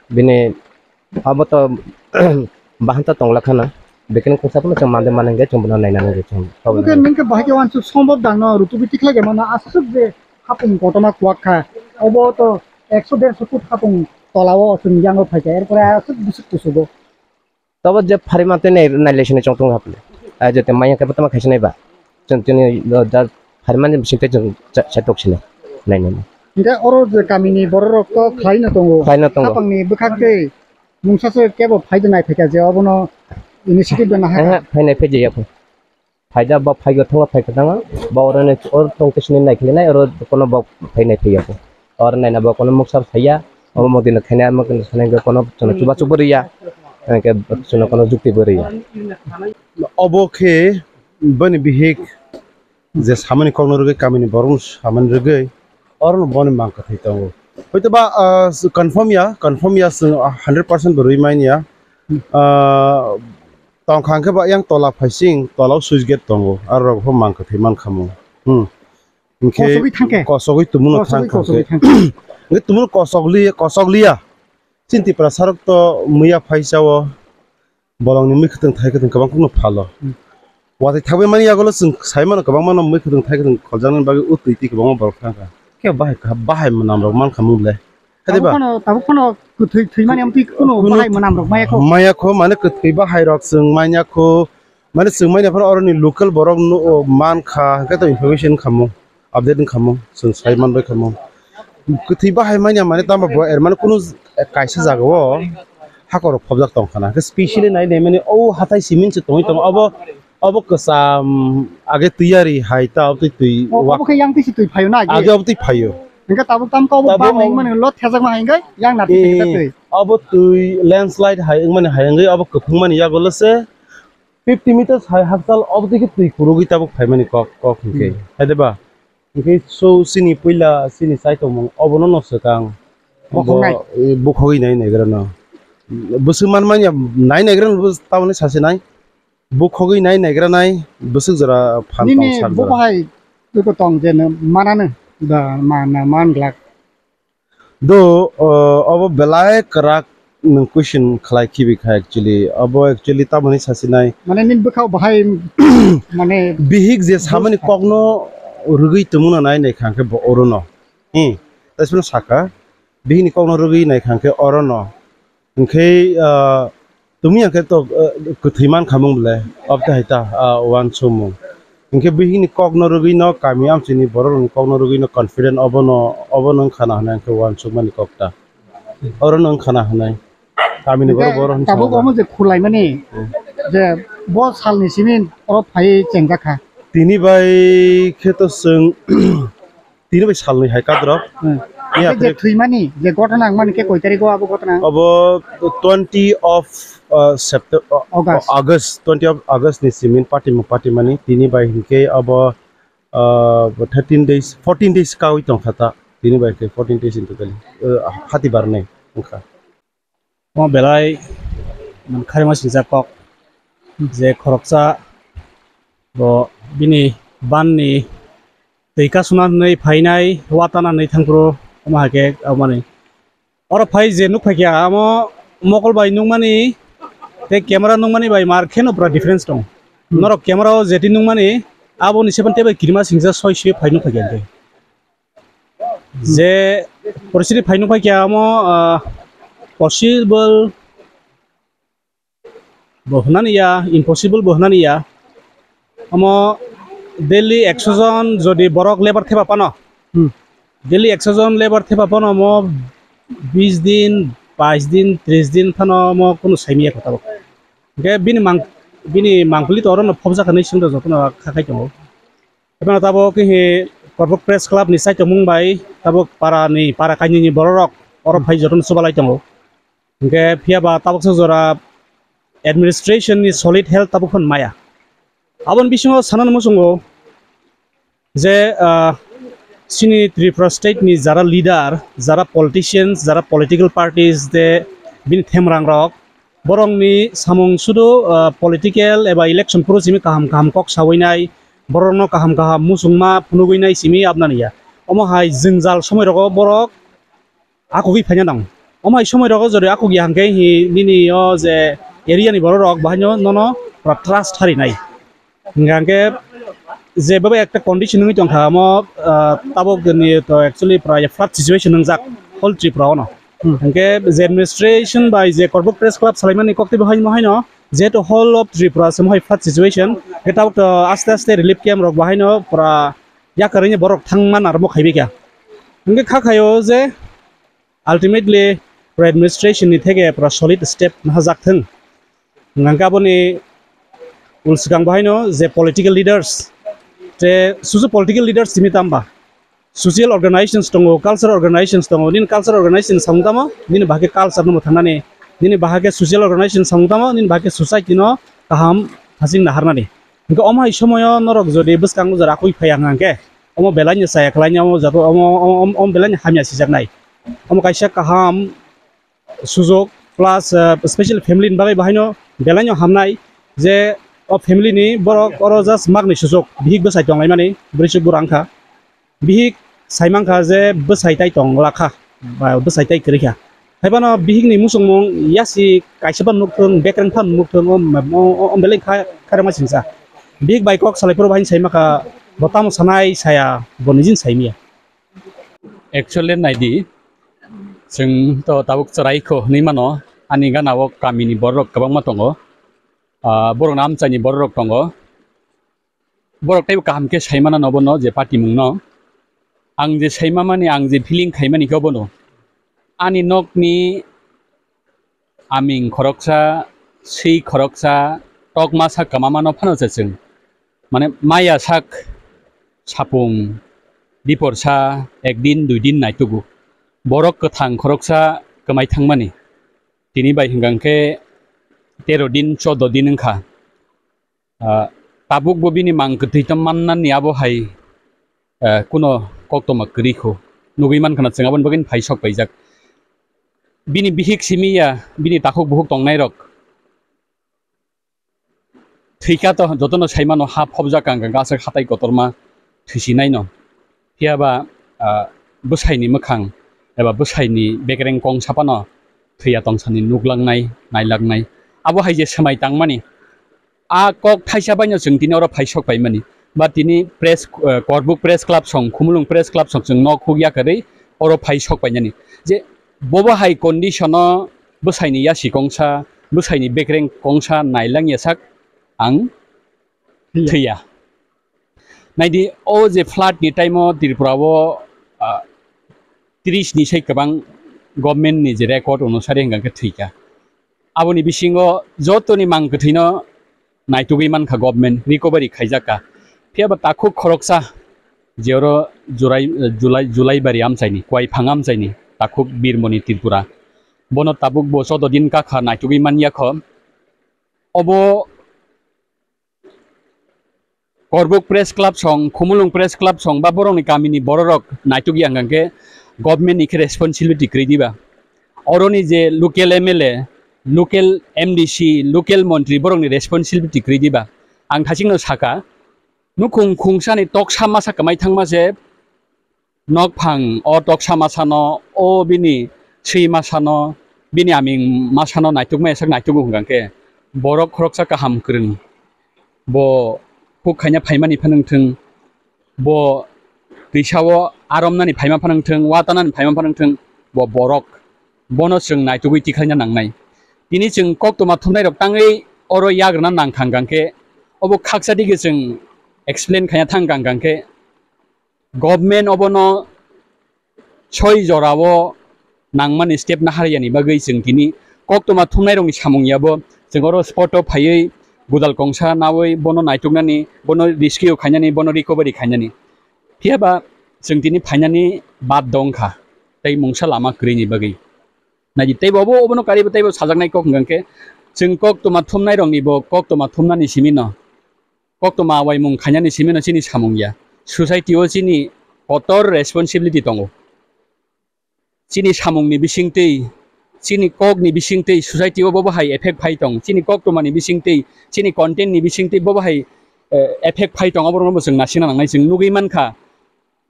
Bini Abo to bahanta tongla khana. Bekeni kungsa phano chwng mande mani hwnkhe chwng bono naina nangwi chwng. Obo khe nini khe bahai khe wansuk sombok dang no rutubi tikhlai khe mano aswk je hapung kotorma kuwak kha. Obo to ekso derso foot hapung tola o chwng yango phai kha. Erpore aswk bwswk kusugo. Tobo je pharimante nai, nailai sini chong tongo hapli. Ah, jete maya khe botama khaisa nai ba. Chwng chini, uh, da pharimani bising tei chwng cha-, cha tok sini. Nai nai nai. Hingke oro je kamini bororok to khlaino tongo. Khlaino tongo. Hapangni bwkhak tei mungsa se kebo phai de nai phaikha je obono initiative de nahakha. Aha, phainai phai jaya kho. Phaida ba phaigo thangla phaikha thangla. Ba oro ne oro tong tei sini nai khili nai oro kono ba phainai phaiya kho. Oro naina ba kono muksa phaiya. Obo modi no khainai, omo khe sanai kono chwngno chubachu bo riya. Hingke chwngno kono jukti bo riya. Obo khe bani bihik je samani kokno rwgwi, kamini borokno samani rwgwi, orono boni mang kwthwi tongo. Hoitoba, ah, confirm ya, confirm ya, chwng hundred percent bo rwi manya. Ah, tongkha hwnkhe ba yang tola phaising, tola o switch gate tongo, aro rok pho mang kwthwi mankha mung. Hmm. Hwnkhe kosogwi thangkhe? Kosogwi tumuno kosogwi, thang kosogwi thangkhe. Hwnkhe tumuno kosogli-, kosokliya. Chini Tiprasa rok to muya phaisa o. Bolongni mui khwtwng thai khwtwng kwbang kheno phalo. Hmm. Watwi thangwi mani yagulo chwng sai mano kwbangma no mui khwtwng thai khwtwng kholjaknani bagwi o twi twi kwbangma borok thangkha. Khe bahai kha, bahai mwnam rok mankha mung le. Khe tabuk diba? Phano, tabuk phano kwthwi thwimani amtwi kuno kunu bahai mwnam rok maya kho. Maya kho, mane kwthwi bahai rok chwng manya kho. Mane chwng manya phano oroni local borok no, o, mankha, hwnkhe to information khamung. Update wngkha mo, chwng sai manbai kha mo. Kwthwi bahai manya mane tamo bo er mane kunu kaisa jagao hakorok phobjak tongkha na. Khe specially nai nai mani o hathai simi se tongwi tongo. Obo, obo kwcham age twi ari hai ta, obotwi twi o, wak. Obo khe yang twi se twi phaio na age? Age obotwi phaio. Hingke tabuk tam khe obo tabuk bang o nai mani lo thejak ma hai hingke yang na twi se eh, twi. Obo twi landslide hai wngmani hai wngwi obo kwphwngmani yagulo se fifty meters hai hakchal obotwi khe twi kurugwi tabuk phaimani kok, kok hingke. Hmm. Hai de ba? Hingke so chini puila chini chai tongmung obono no swkang. Bo, eh, bukhogwi nai naigrano. Bwswk manmanya nai naigrano bo tamoni sasinai. Bukhogwi nai naigranai bwswk jora phan tong sak jora. Nini bukhai twi ko tong je no manano da mana man glak. Do, uh, obo belai kwrak nwng question khlai khibi kha actually. Obo actually tamoni sasinai. Mane nini bwkhao bahai mane bihik je samani kokno rwgwi tongmano nai nai kha hwnkhe bo orono. Hmm. Tasmano saka bihikni kokno rwgwi nai kha hwnkhe orono. Hwnkhe, ah, tumi hwnkhe to, ah, kwthwi mankha mung bole, obte hai ta, ah, uansukmung. Hwnkhe bihikni kokno rwgwino, kami amchini bororokni kokno rwgwino confident obono, obono wngkha na hwnwi hwnkhe uansukmani kok ta. Orono wngkha na hwnwi. Kamini borok, hwnkhe borok hwnwi tabuk sago. Omo je khulaimani, hmm, je bo salni simi oro phaiwi chengjakha. Tini bai khe to chwng Tini bai salnwi hai kadrok. Hmm. Iya, je thwimani, je gotona wngmani khe koi tarikh o abo gotona? Abo twenty of, uh, Septe-, uh, August. August, twenty of August ni simin patimung patimani. Tini bai hinkhe abo, uh, thirteen days, fourteen days kawi tongkha ta. Tini bai khe fourteen days in totally. Uh, hati barnai wngkha. Omo belai mankharima singjak kok je khoroksa bo bini banni twi kasuna hwnwi phainai watana hwnwi thangphuru omo hai khe aboni oro phai je nuk phaikha amo mokol bai nukmani tei camera nukmani bai mar kheno pura difference tongo. Hmm. Norok camera o jeti nukmani aboni se phano teibo kirima singjak soi soi phai nuk phaikha hwnkhe. Je poristiti phai nuk phaikha amo, ah, possible bo hwnani ya, impossible bo hwnani ya. Omo daily ekso jon jodi borok labour thepa phano, hmm, daily ekso jon labour thepa phano omo bis din, bais din, tris din phano omo kunu saimanya kho tabuk. Hwnkhe bini mang-, bini mangpili to orono phobjakha hinwi chwngno jotono kha khai tongo. Ebono tabuk khe Korbuk Press Club ni saichomung bai tabuk para ni, para kainwi ni borok rok oro phai jotono chubalai tongo. Hwnkhe phiya ba tabuksa jora administration ni solid health tabuk phano maya. Aboni bisingo sanani muchungo Je, ah, chini Tripura state ni jara leader, jara politicians, jara political parties, de bini themrang rok, borok ni samung sudu, ah, political eba election phuru simi kaham kaham kok sawi nai, borok no kaham kaham musungma phunugwi nai simi abnani ya. Omo hai jwngjal somoi rogo borok akugwi phaina nango. Omo hai somoi rogo jodi akugya hwnkhe hi nini o je area ni borok rok bahaino nono pura trust harinai. Hingkha hwnkhe je bebak ekta condition wngwi tongkha omo, ah, tabok ni to actually pura flood situation wngjak whole Tripura ono. Hmm. Hingkhe je administration bai je Korbuk Press Club salaimani koktwi bahaino haino jehetu whole of Tripura se mohai flood situation, hingkhe tabok to aste aste relief camp rok bahaino pura yakarwi borok thangma narwkma khaibai kha. Hingkhe kha khaio je ultimately pura administration ni theke pura solid step nahajak thung. Hingkhe aboni ulswkang bahaino je political leaders, te susu political leaders simi tamba social organizations tongo, cultural organizations tongo, nini cultural organization samung tamo, nini bahai khe culture no mwthangnani, nini bahai khe social organization samung tamo, nini bahai khe society no kaham hasing naharnani. Hingkhe omo hai somoyo norok jodi bwskango jora akwi phaiya hwnkhe, omo belai no chaya kwlaini, omo jato, omo, omo, omo, omo belai no hamya sijaknai. Omo kaisa kaham sujok plus, ah, special family ni bagwi bahaino belai no hamnai je o family ni borok oro just magni sujok bihik bwsai tonglaimani, bwrwi chuk bura wngkha. Bihik sai mankha je bwsai tai tong lakha, ba bwsai tai kwrwi kha. Haiphano bihikni muchungmung yasi kaisa phano nuk thung, bekreng phano nuk thung, o, o, o, o belai kha, kharma singsa. Bihik bai kok salai phuru bahai sai makha, bo tamo sanai saya, bo nijin sai miya. Actually, naidi, chwng to tabuk chwrai kho hwnwi mano, ani gana o kamini borok kwbangma tongo, ah, borokni amchaini borok tongo. Borok teibo kaham khe saimana no bono je patimung no. Ang je saimamani, ang je feeling khaimani khe bono. Ani nokni aming khoroksa, swi khoroksa, tokma sak kwmamano phano se chwng. Mane maya sak sapung, diporsa, ekdin, duidin naitugo. Borok kwthang khoroksa kwmai thangmani. Tini bai hwnkha khe tero din, chodo din wngkha. Ah, tabuk bo bini mang kwthwi tong mannani abo hai, ah, kuno koktoma kwrwi kho. Nugwi mankha na chwng aboni bagwino phai sok paijak. Bini bihik simi ya, bini takhuk bukhuk tongnai rok thwikha to jotono saimano ha phobjak ang aswk hatai kotorma thwisinai no. Phiya ba, ah, bwsaini mwkhang eba bwsaini bekreng kong sapano thwiya tongsani nuklangnai, nailaknai. Abo hai je swmai tangmani, a kok thaisa baino chwng tini oro phai sok paimani. Ba tini press, eh, Korbuk Press Club song, Khumulwng Press Club song chwng nok huk yakarwi oro phai sok painani. Je bobo hai condition o bwsaini yasi kongsa, bwsaini bekreng kongsa nailangya sak ang thwiya. Naidi, o je flood ni time o Tripura o, ah, tris ni sai kwbang government ni je record onusari hwnkha khe thwikha. Aboni bisingo jotoni mang kwthwino naitugwi mankha government, recovery khaijakha. Phiya ba takhuk khoroksa je oro Jurai, Julai, Julaibari amchaini, Kuaiphang amchaini takhuk Birmoni Tripura. Bono tabuk bo chodo din kakha naitugwi manyakho. Obo Korbuk Press Club song, Khumulwng Press Club song ba borokni kamini bororok naitukya hwnkha khe government ni khe responsibility kwrwi diba? Oroni je local M L A, local M D C, local montri borokni responsibility kwrwi diba? Ang thachikno saka, nukhung khungsani toksa masa kwmai thangma se nokphang o toksa masano, o bini swi masano, bini aming masano naitukmaya sak naitugo hwnkha khe borok khoroksa kaham kwrwng. Bo huk khaina phaimani phano wngthwng, bo twisao aromnani phaima phano wngthwng, watanani phaima phano wngthwng, bo borok. Bono chwng naitugwi tikhaina nangnai. Tini chwng koktwma thumnairok tangwi oro yagrwna nangkha hwnkha khe, obo khaksa digi chwng explain khaina thangkha hwnkha khe, government obono soi jorao nangmani step nahariyani bagwi chwng tini koktwma thumnairokni samung yabo chwng oro spot o phaiwi gudal kongsa nawi bono naituknani, bono rescue khainani, bono recovery khainani. Phiya ba chwng tini phainani bad dong kha, tei mungsa lama kwrwini bagwi. Naidi, teibo obo, obono karibo teibo sajaknai kok hwnkha khe, chwng koktwma thumnairokni bo koktwma thumnani simi no, koktwma waimung khainani simi no chini samung ya. society o chini kotor responsibility tongo. Chini samungni bisingtwi, chini kokni bisingtwi society o bobo hai effect phai tong, chini koktwmani bisingtwi, chini content ni bisingtwi bobo hai, eh, effect phai tong, oborokno bo chwng nasina nangnai. Chwng nugwi mankha,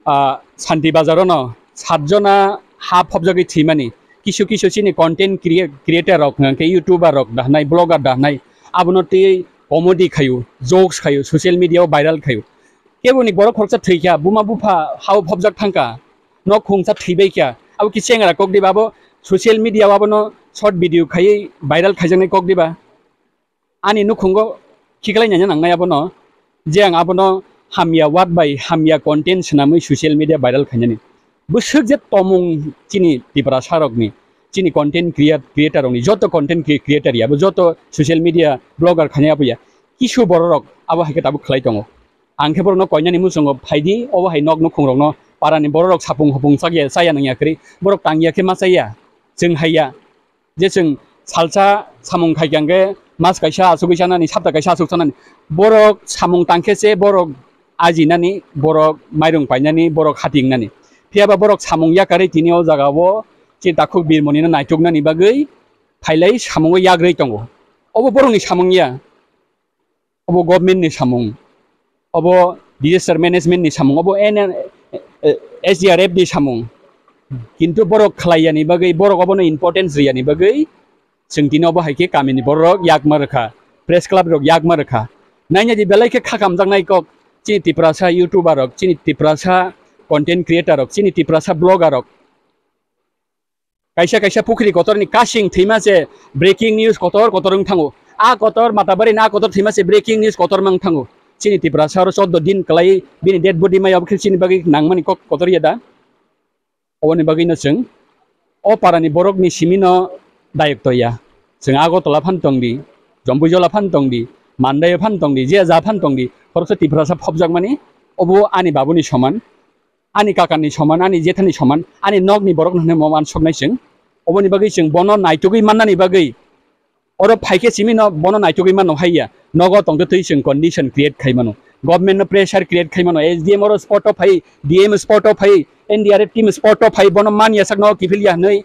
ah, Santi Bazar o no satjona ha phobjagwi thwimani. Kisu kisu chini content crea-, creator rok, hwnkhe YouTuber rok dahnai, blogger dahnai, abono twi comedy khayu, jokes khayu, social media o viral khayu. Keboni borok khoroksa thwikha, buma bupha hao phobjak thangkha, nok khungsa thwibaikha, abo khe chengra kok diba, abo social media o abono short video khaiwi viral khaijaknai kok diba? Ani nukhungo khiklai naina nangnai abono, je ang abono hamya word bai hamya content swnamwi social media viral khainani. Bwswk je tomung chini Tiprasa rokni, chini content creat-, creator rokni, joto content cre-, creator ya, abo joto social media blogger khainai abo ya, kisu bororok abo hai khe tabuk khlai tongo. Ang khe borokno koinani muchungo phaidi, obo hai nok nukhungrokno parani bororok sapung hopung chakya, chaya nangya kwrwi, borok tangya khe ma chaya, chwng haiya. Je chwng salsa samung khai khe mas kaisa asugwi chanani, sapta kaisa asuk chanani. Borok samung tangkhe se borok ajinani, borok mairung painani, borok hatingnani. Phiyaba borok samung yakarwi tini o jaga o chini takhuk birmonino naituknani bagwi phailai samungo yagrwi tongo. Obo borokni samung ya. Obo government ni samung, obo disaster management ni samung, obo N-, eh, S D R F ni samung. Kintu borok khlai yani bagwi, borok obono importance ri yani bagwi, chwng tini obo hai khe kamini borok yakma rwkha, press club rok yakma rwkha. Naina di belai khe kha kamjaknai kok, chini Tiprasa YouTuber rok, chini Tiprasa content creator rok, chini Tiprasa blogger rok. Kaisa kaisa pukhri kotorni kasing thwima se breaking news kotor kotor wng thango. A kotor Matabari na kotor thwima se breaking news kotor mang thango. Chini Tiprasa oro chordo din kwlai bini dead body maya, obo khe chini bagwi nangmani kok kotor ya da? Oboni bagwi no chwng o parani borokni simi no dayok to ya. Chwng Agartala phan tong di, Jombuijola phan tong di, Mandai phan tong di, je ja phan tong di, khoroksa Tiprasa phobjakmani obo ani babuni soman. Ani kakani soman, ani jethani soman, ani nokni borok no hinwi mo mansoknai chwng. Oboni bagwi chwng bono naitugwi mannani bagwi, oro phaikhe simi no bono naitugwi mano haiya, nogo tongtwi twi chwng condition create khai mano, government no pressure create khai mano, S D M oro spot o phai, D M spot o phai, N D R F team spot o phai, bono man yasak no kiphil ya hinwi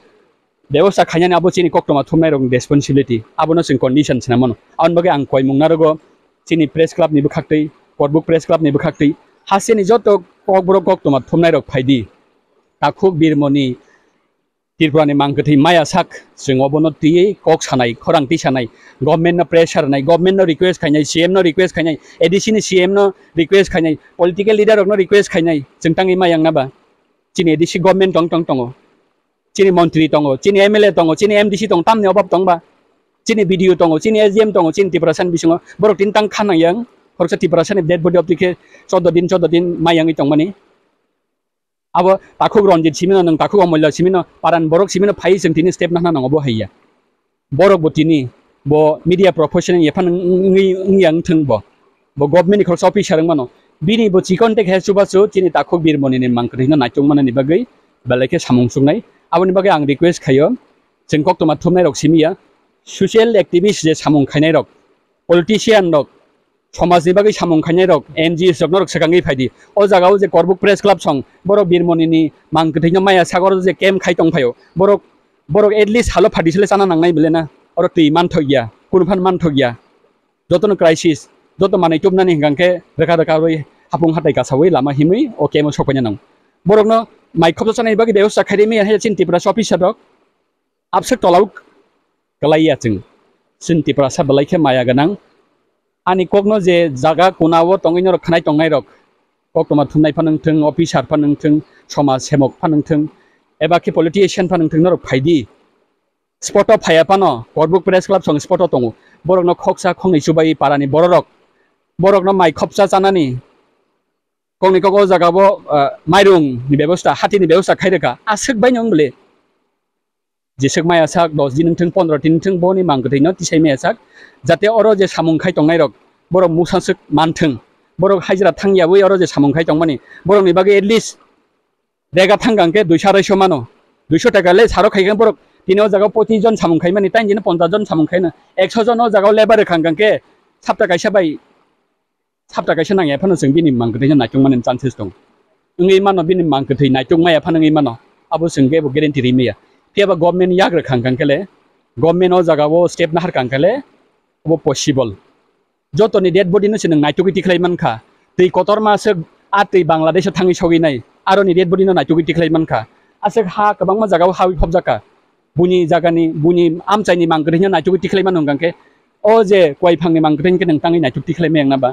bebosta khainani abo chini koktwma thumnairokni responsibility, abono chwng condition swnamano. Aboni bagwi ang koimung narogo chini press club ni bwkhaktwi, Korbuk press club ni bwkhaktwi, hasteni joto kokborok koktwma thumnairok phaidi, takhuk birmoni Tripura ni mangkwthwi maya sak, chwng obono twiwi kok sanai, khorang twi sanai, government no pressure nai, government no request khainai, C M no request khainai, A D C ni C M no request khainai, political leader rok no request khainai, chwng tangwi mayang naba? Chini A D C government tong tong tongo. Chini montri tongo, chini M L A tongo, chini M D C tongo, tamni obab tongba? Chini B D O tongo, chini S D M tongo, chini Tiprasa ni bisingo borok tini tang kha nang yang, khoroksa Tiprasa ni dead body obtwi khe chordo din, chordo din mai yangwi tongmani. Abo takhuk Ranjit simino, nwng takhuk Omolya simino, paran borok simino phai chwng tini step nahna nango bo haiya. Borok bo tini bo media professional ephano wngwi wngya wngthwng bo. Bo government ni khoroksa officer wngmano. Bini bo chikon te khe chubachu chini takhuk birmoni ni mangkwthwino naitung manani bagwi belai khe samung chuknai. Aboni bagwi ang request khaio, chwng koktwma thumnai rok simi ya, social activist je samung khainai rok, politician rok, somajni bagwi samung khainai rok, N G Os rok norok swkangwi phaidi. O jaga o je Korbuk Press Club song, borok birmoni ni mangkwthwino maya sagor je camp khai tong phaio. Borok, borok at least halo phatisle chana nangnai bele na. Oro twi manthok ya, kunu phan manthok ya. Jotono crisis, joto manwi tubnani hwnkha khe rwkha rwkha rwi hapung hatai kasawi lama himwi o camp o sokpaina nango. Borokno mai khopsa chanani bagwi bebosta khairwi maya hai chini Tiprasa officer rok. Abswk tola o kwlai ya chwng. Chwng Tiprasa belai khe maya gwnang. Ani kokno je jaga kuna o tongwi norok khwnai tongnai rok, koktwma thumnai phano wngthwng, officer phano wngthwng, somaj semok phano wngthwng, eba khe politician phano wngthwng, norok phaidi. Spot o phaiya phano, Korbuk Press Club song spot o tongo. Borokno khoksa khoknwi chubai parani bororok. Borokno mai khopsa chanani, kokni kok o jaga bo, ah, mairung ni bebosta, hati ni bebosta khai rwkha. Aswk bai no wng bwle. Jeswk maya sak dos din wngthwng, pondro din wngthwng, boni mangkwthwino tisai maya sak, jate oro je samung khai tongnai rok, borok musanswk manthwng, borok hajra thang yawi oro je samung khai tongmani, borokni bagwi at least rega thang kang khe duiso arai so mano, duiso taka le saro khai khe borok tini o jaga o pochis jon samung khai mani, tei jini ponchas jon samung khai no, ekso jon o jaga o labour rwkha kang khe sapta kaisa bai Sapta kaisa nangya phano chwng bini mang kwthwino naitukmani chances tong. Wngwi mano bini mang kwthwi naitukmaya phano wngwi mano. Abo chwng kebo guarantee rimaya. Phiya ba government yak rwkha hwnkha khe le, government o jaga o step naharkha hwnkha le, obo possible. Jotoni dead body no se nwng naitugwi tikhlai mankha. Twi kotorma aswk a twi Bangladesh o thangwi sogwi nai. Aroni dead body no naitugwi tikhlai mankha. Aswk ha kwbangma jaga o hawi phobjakha. Buini jagani, buini amchaini mang kwthwino naitugwi tikhlai mano hwnkha khe, o je kwai phangni mang kwthwino khe nwng tangwi naituk tikhlai maya wngna ba?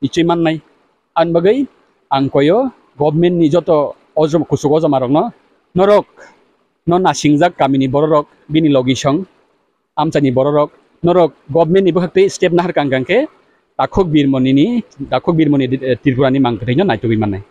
Ichwi mannai. Ani bagwi ang koyo government ni joto ojom-, kuchuk ojoma rokno, norok no nasingjak kamini bororok bini logi song, amchaini bororok, norok government ni bwkhak twi step naharkha hwnkha khe takhuk birmoni ni, takhuk birmoni, eh, Tripura ni mang kwthwino naitugwi mannai.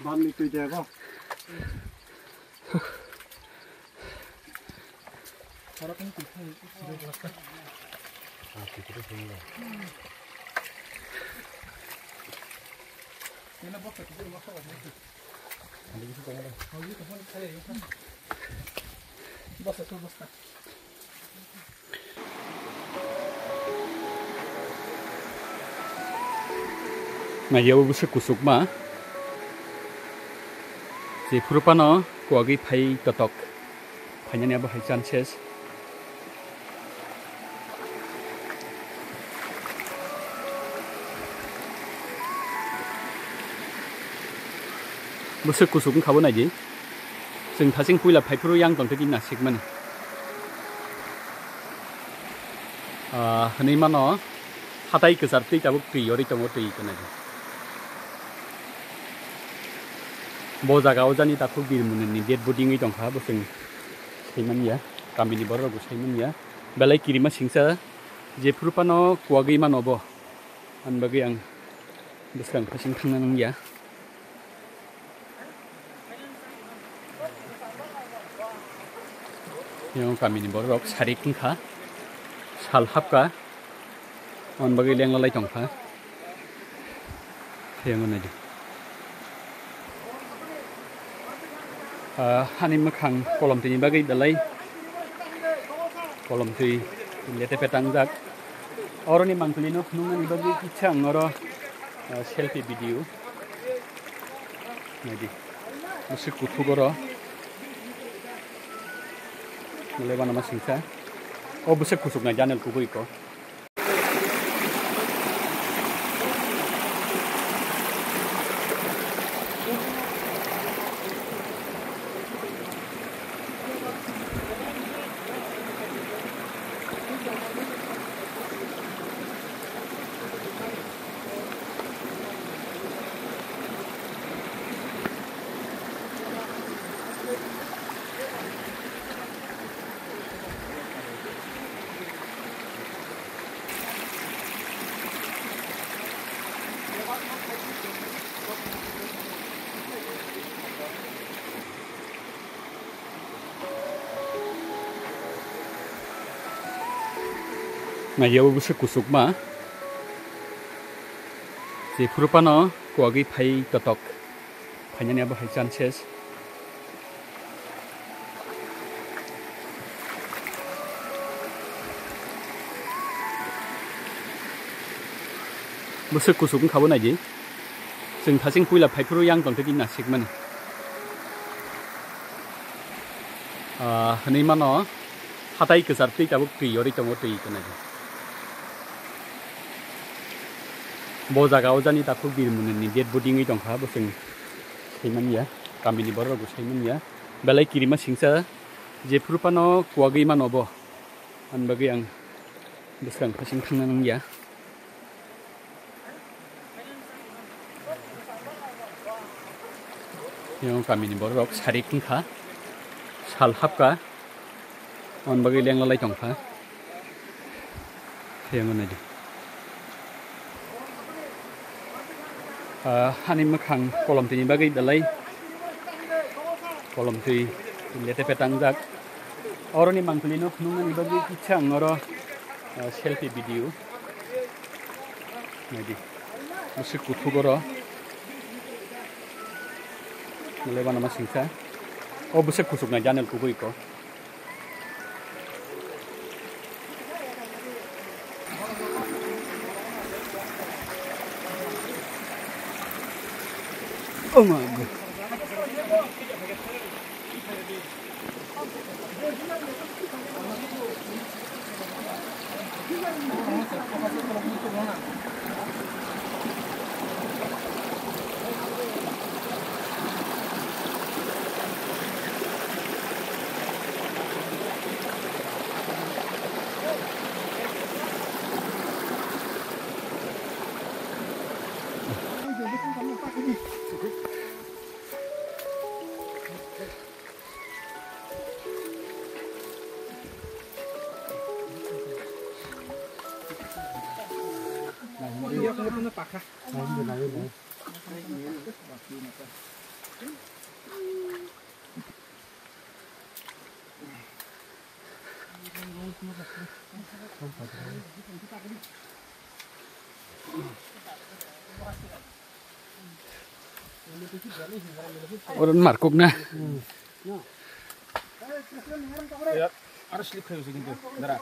Bamni twi de bo. Naiyabo bwswk kuchukma. Jephuru phano kuwagwi phai totok. Phainani abo hai chances. Bwswk kuchuk wngkha bo naidi. Chwng thaching puila phaiphuru yang tongtwi tini nasikmani. Ah, hwnwi mano, hatai kwchar twi tabuk twi yorwi tongo, twi kwnaidi. Bo jaga o jani takhuk birmuni ni dead body wngwi tongkha, bo chwng saimanya, kamini borok rok bo saimanya. Belai kirima singsa, jephuru phano kuwagwi mano bo. Ani bagwi ang bwskang phasing thangna nangya. Yang kamini borok sari wngkha, sal hapkha, ani bagwi lenglalai tongkha. Yang naidi. Ah, ani mwkhang kolomtwini bagwi belai kolomtwi lete petangjak. Oroni mangpili no phunuknani bagwi kisa ang oro, ah, selfie video. Naidi. Bwswk kuthuk oro. Mole bana ma singsa. O bwswk kuchuk nai janel kubui ko. Naiya bo bwswk kuchukma. Jephuru phano kuwagwi phai totok. Phainani abo hai chances. Bwswk kuchuk wngkha bo naidi. Chwng thaching puila phaiphuru yang tongtwi nasikmani. Ah, hwnwi mano, hatai kwchar twi tabuk twi yorwi tongo, twi kwnaidi. Bo jaga o jani takhuk Birmunini dead body wngwi tongkha, bo chwng saimanya, kamini borok rokbo saimanya. Belai kirima singsa, jephuru phano kuwagwi mano bo. Ani bagwi ang bwskang phasing thangna nangya. Yang kamini borok sarik wngkha, sal hapkha, ani bagwi lenglalai tongkha. Yang naidi. Ah, ani mwkhang kolomtwini bagwi belai kolomtwi lete petangjak. Oroni mangpili no phunuknani bagwi kisa ang oro, ah, selfie video. Naidi. Bwswk kuthuk oro. Belai uanama singsa. O bwswk kuchuk nai Daniel kubui ko. Oh my God. Oron markuk na. Aro slip khai usi kintu, dara.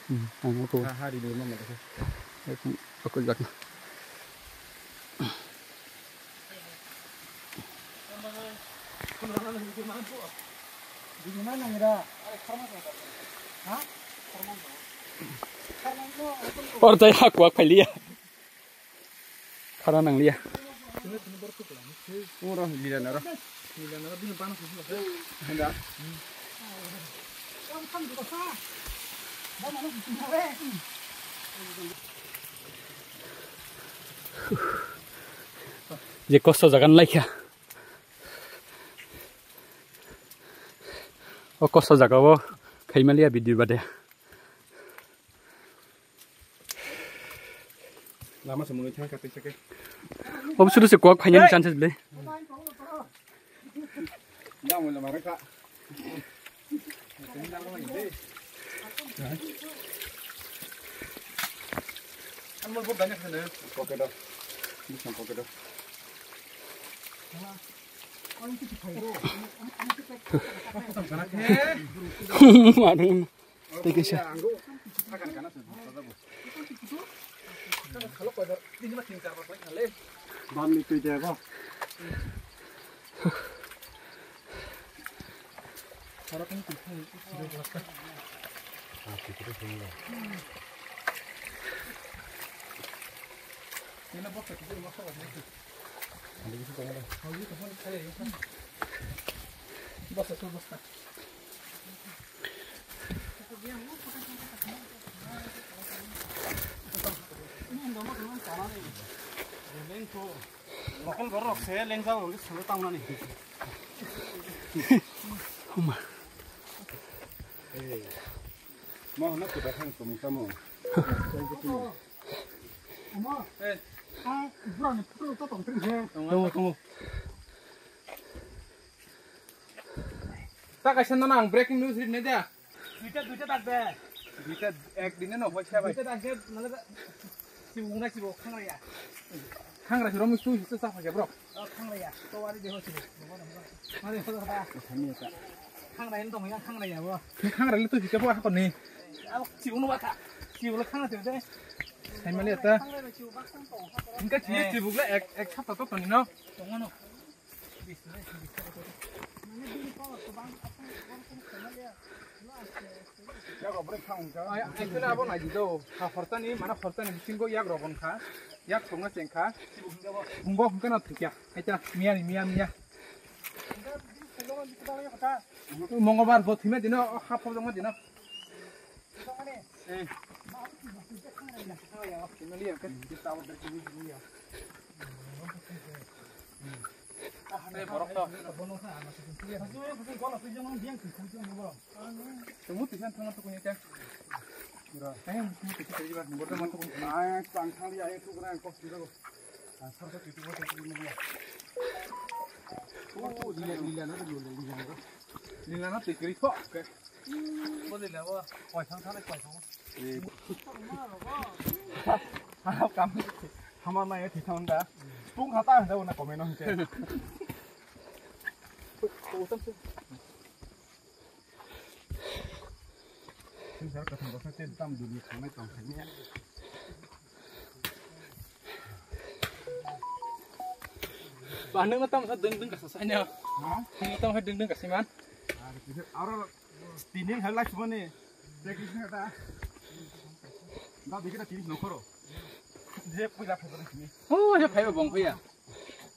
Hmm, ang aku. Ha, ha, di dulu mama. Aku, aku jak. Or tai hak wak phailiya. Khara nangliya. Oro lila naro. Lila naro bini bana kusi. Handa. Je kosto jagan laikha. O kosto jaga o khaimaliya video bade. Lama se mwnwi thang kha tei sake. Obo sudu se kok phainani chances ble. Yang wala mara kha. An mol bot danya khane. Pocket o. Bisang pocket o. Manu. Tei kaisa. Local borok se lengjak rok se lengjak rok se tangnani. Huma. Mo hwnna kwtal thang tongmung tamo. Tongo, tongo. Kaisa no ang breaking news ri ne dia. Duita, duita tak de. Duita ek din no hoisa bai. Duita tak de, nale da. Si wong na si bo khang ya. Khang ra si rom tu si sa hoisa bro. Oh, khang ya. To wari de ho si. Mare ho da. Khang ya to ya khang ya bo. Khang ra le tu si bo ha ko ni. Abo si wong no ba kha. Si wong khang ra de. Hai mali ta. Inka si si bugla ek ek sapta to ni no. Tong no. Actually, abo nai di do. Ha, hortani, mana hortani bisingo yak rok wngkha. Yak songna chengkha. Bungbo hwnkhe no thwikya. Aita, miya ni, miya, miya. Mongolbar bo thwima dino, ha phobjongma dino. Lila na tikri kok. Bo lila bo. Koi thang thang koi thang. Harap kam. Hama na ya thithang da. Pung khata da na komen hon che. Sir kathang basa te tam duni thangnai tong thangya. Ba nung tam sa deng deng ka sa sa nya. Ha? Nung tam sa deng deng ka siman. Aro tini hal last mane. Practice na ta. Da dikita tini no koro. Je puila phai bani sini. Oh, je phai bong phai ya.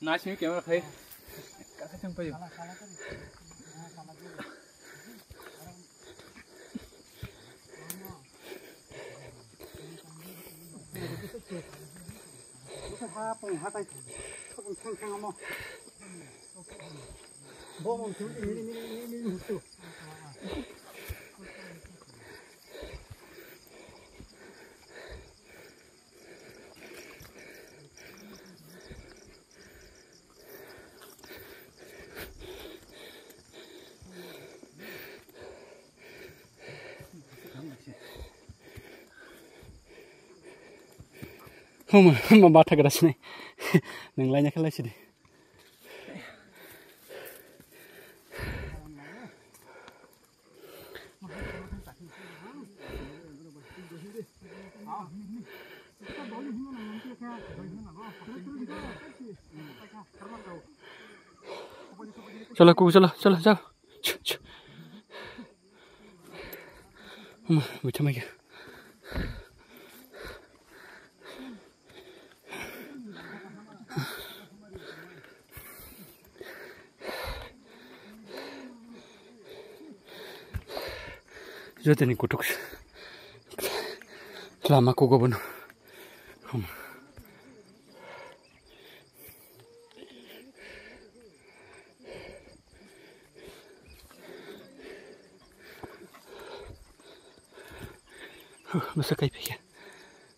Na sini camera phai. Ka sa thang phai. Huma, huma, bata grasni. Nang lainnya khalai sidi. Chalo, kuku, chalo, chalo, chalo. Chu, chu. Huma, bucha mai kya. Jotoni kutuk lama kugo bono. Huh, masa kai pekya.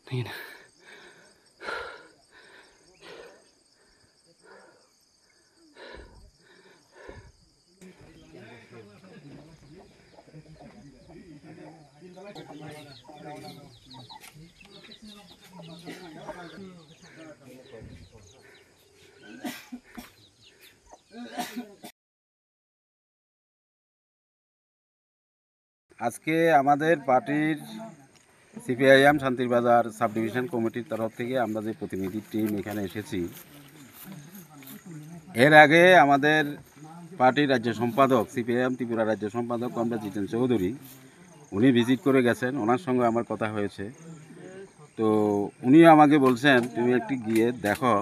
Nangina. আজকে আমাদের পার্টির সিপিআইএম Santirbazar sub division কমিটির তরফ থেকে আমরা যে প্রতিনিধি টিম এখানে এসেছি, এর আগে আমাদের পার্টির রাজ্য সম্পাদক, সিপিআইএম ত্রিপুরা রাজ্য সম্পাদক কমরেড জিতেন চৌধুরী, উনি ভিজিট করে গেছেন, ওনার সঙ্গে আমার কথা হয়েছে। তো উনি আমাকে বলছেন, "তুমি একটু গিয়ে দেখো।"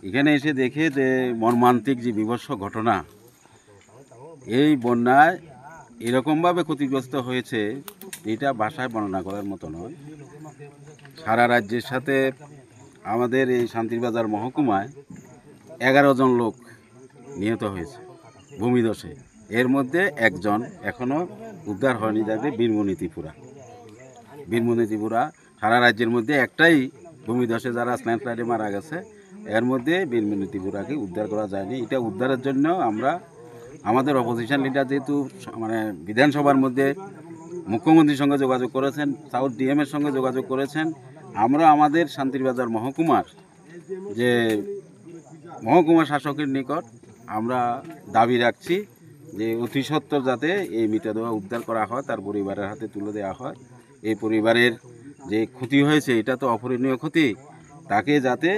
এখানে এসে দেখে যে মর্মান্তিক যে বীভৎস ঘটনা, এই বন্যায় এরকমভাবে ক্ষতিগ্রস্ত হয়েছে, এটা ভাষায় বর্ণনা করার মতো নয়। সারা রাজ্যের সাথে আমাদের এই শান্তিরবাজার মহকুমায় এগারো জন লোক নিহত হয়েছে ভূমিধসে। এর মধ্যে একজন এখনো উদ্ধার হয়নি, যাকে বীরমণি ত্রিপুরা। বীরমণি ত্রিপুরা সারা রাজ্যের মধ্যে একটাই ভূমিধসে যারা ল্যান্ডস্লাইডে মারা গেছে, এর মধ্যে বীরমণি ত্রিপুরাকে উদ্ধার করা যায়নি। এটা উদ্ধারের জন্য আমরা আমাদের অপোজিশন লিডার যেহেতু স-, মানে বিধানসভার মধ্যে মুখ্যমন্ত্রীর সঙ্গে যোগাযোগ করেছেন, সাউথ ডিএম এর সঙ্গে যোগাযোগ করেছেন, আমরা আমাদের শান্তিরবাজার মহকুমার যে মহকুমা শাসকের নিকট আমরা দাবি রাখছি যে অতি সত্বর যাতে এই মৃতদেহ উদ্ধার করা হয়, তার পরিবারের হাতে তুলে দেওয়া হয়। এই পরিবারের যে ক্ষতি হয়েছে, এটা তো অপূরণীয় ক্ষতি, তাকে যাতে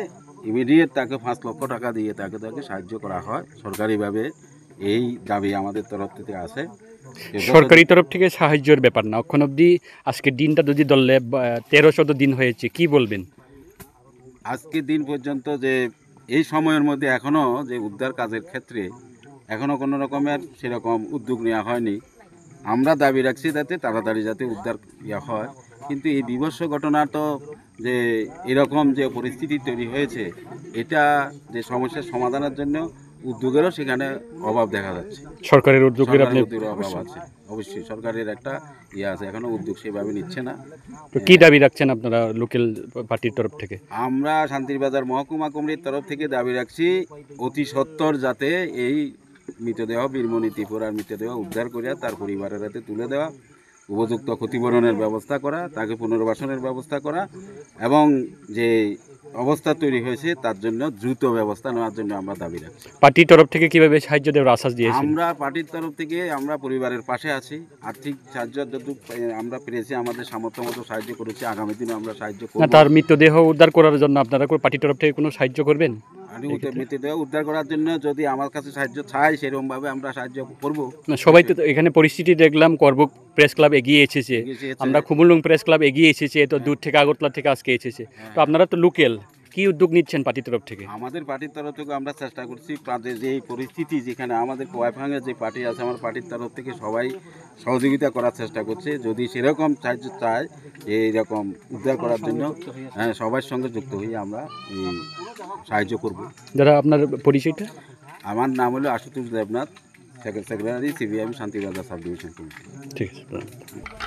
ইমিডিয়েট তাকে পাঁচ লক্ষ টাকা দিয়ে তাকে, তাকে সাহায্য করা হয় সরকারিভাবে। এই দাবি আমাদের তরফ থেকে আছে। সরকারি তরফ থেকে সাহায্যের ব্যাপার না, অখন অবধি আজকে দিনটা যদি ধরলে, বা, তেরো চোদ্দ দিন হয়েছে, কি বলবেন? আজকে দিন পর্যন্ত যে এই সময়ের মধ্যে এখনো যে উদ্ধার কাজের ক্ষেত্রে এখনো কোনো রকমের সেরকম উদ্যোগ নেওয়া হয়নি। আমরা দাবি রাখছি যাতে তাড়াতাড়ি যাতে উদ্ধার ইয়া হয়, কিন্তু এই বীভৎস ঘটনা তো যে এরকম যে পরিস্থিতি তৈরি হয়েছে, এটা যে সমস্যার সমাধানের জন্য উদ্যোগেরও সেখানে অভাব দেখা যাচ্ছে। সরকারের উদ্যোগের সরকারের আপনি উদ্যোগের অভাব আছে, অবশ্যই সরকারের একটা ইয়ে আছে, এখনো উদ্যোগ সেভাবে নিচ্ছে না। তো কি দাবি রাখছেন আপনারা লোকাল পার্টির তরফ থেকে? আমরা শান্তিরবাজার মহকুমা কমিটির তরফ থেকে দাবি রাখছি অতি সত্বর যাতে এই মৃতদেহ, বীরমণি ত্রিপুরার মৃতদেহ উদ্ধার করে তার পরিবারের হাতে তুলে দেওয়া, উপযুক্ত ক্ষতিপূরণের ব্যবস্থা করা, তাকে পুনর্বাসনের ব্যবস্থা করা এবং যে অবস্থা তৈরি হয়েছে তার জন্য দ্রুত ব্যবস্থা নেওয়ার জন্য আমরা দাবি রাখছি। পার্টির তরফ থেকে কিভাবে সাহায্য দেওয়ার আশ্বাস দিয়েছেন? আমরা পার্টির তরফ থেকে আমরা পরিবারের পাশে আছি, আর্থিক সাহায্য যতটুকু, এ, আমরা পেরেছি আমাদের সামর্থ্য মতো সাহায্য করেছি, আগামী দিনে আমরা সাহায্য করব। না, তার মৃতদেহ উদ্ধার করার জন্য আপনারা কোনো পার্টির তরফ থেকে কোনো সাহায্য করবেন? আর এই উদ্ধার, মৃতদেহ উদ্ধার করার জন্য যদি আমার কাছে সাহায্য চায়, সেরকম ভাবে আমরা সাহায্য করব। না, সবাই তো, এখানে পরিস্থিতি দেখলাম, করবুক প্রেস ক্লাব এগিয়ে এসেছে, এগিয়ে এসেছে। আমরা খুমুলুং প্রেস ক্লাব এগিয়ে এসেছে, এত দূর থেকে, আগরতলা থেকে আজকে এসেছে। হ্যাঁ। তো আপনারা তো লোকাল, কি উদ্যোগ নিচ্ছেন পার্টির তরফ থেকে? আমাদের পার্টির তরফ থেকে আমরা চেষ্টা করছি, প্রান্তে যে এই পরিস্থিতি, যেখানে আমাদের কোয়াইফাঙ্গের যে পার্টি আছে, আমার পার্টির তরফ থেকে সবাই সহযোগিতা করার চেষ্টা করছে। যদি সেরকম সাহায্য চায়, এইরকম উদ্ধার করার জন্য, হ্যাঁ, সবার সঙ্গে যুক্ত হয়ে আমরা এই সাহায্য করব। দাদা, আপনার পরিচয়টা? আমার নাম হলো আশুতোষ দেবনাথ, সেক্রে-, secretary CPIM Shantibazar sub division committee. ঠিক আছে, ধন্যবাদ।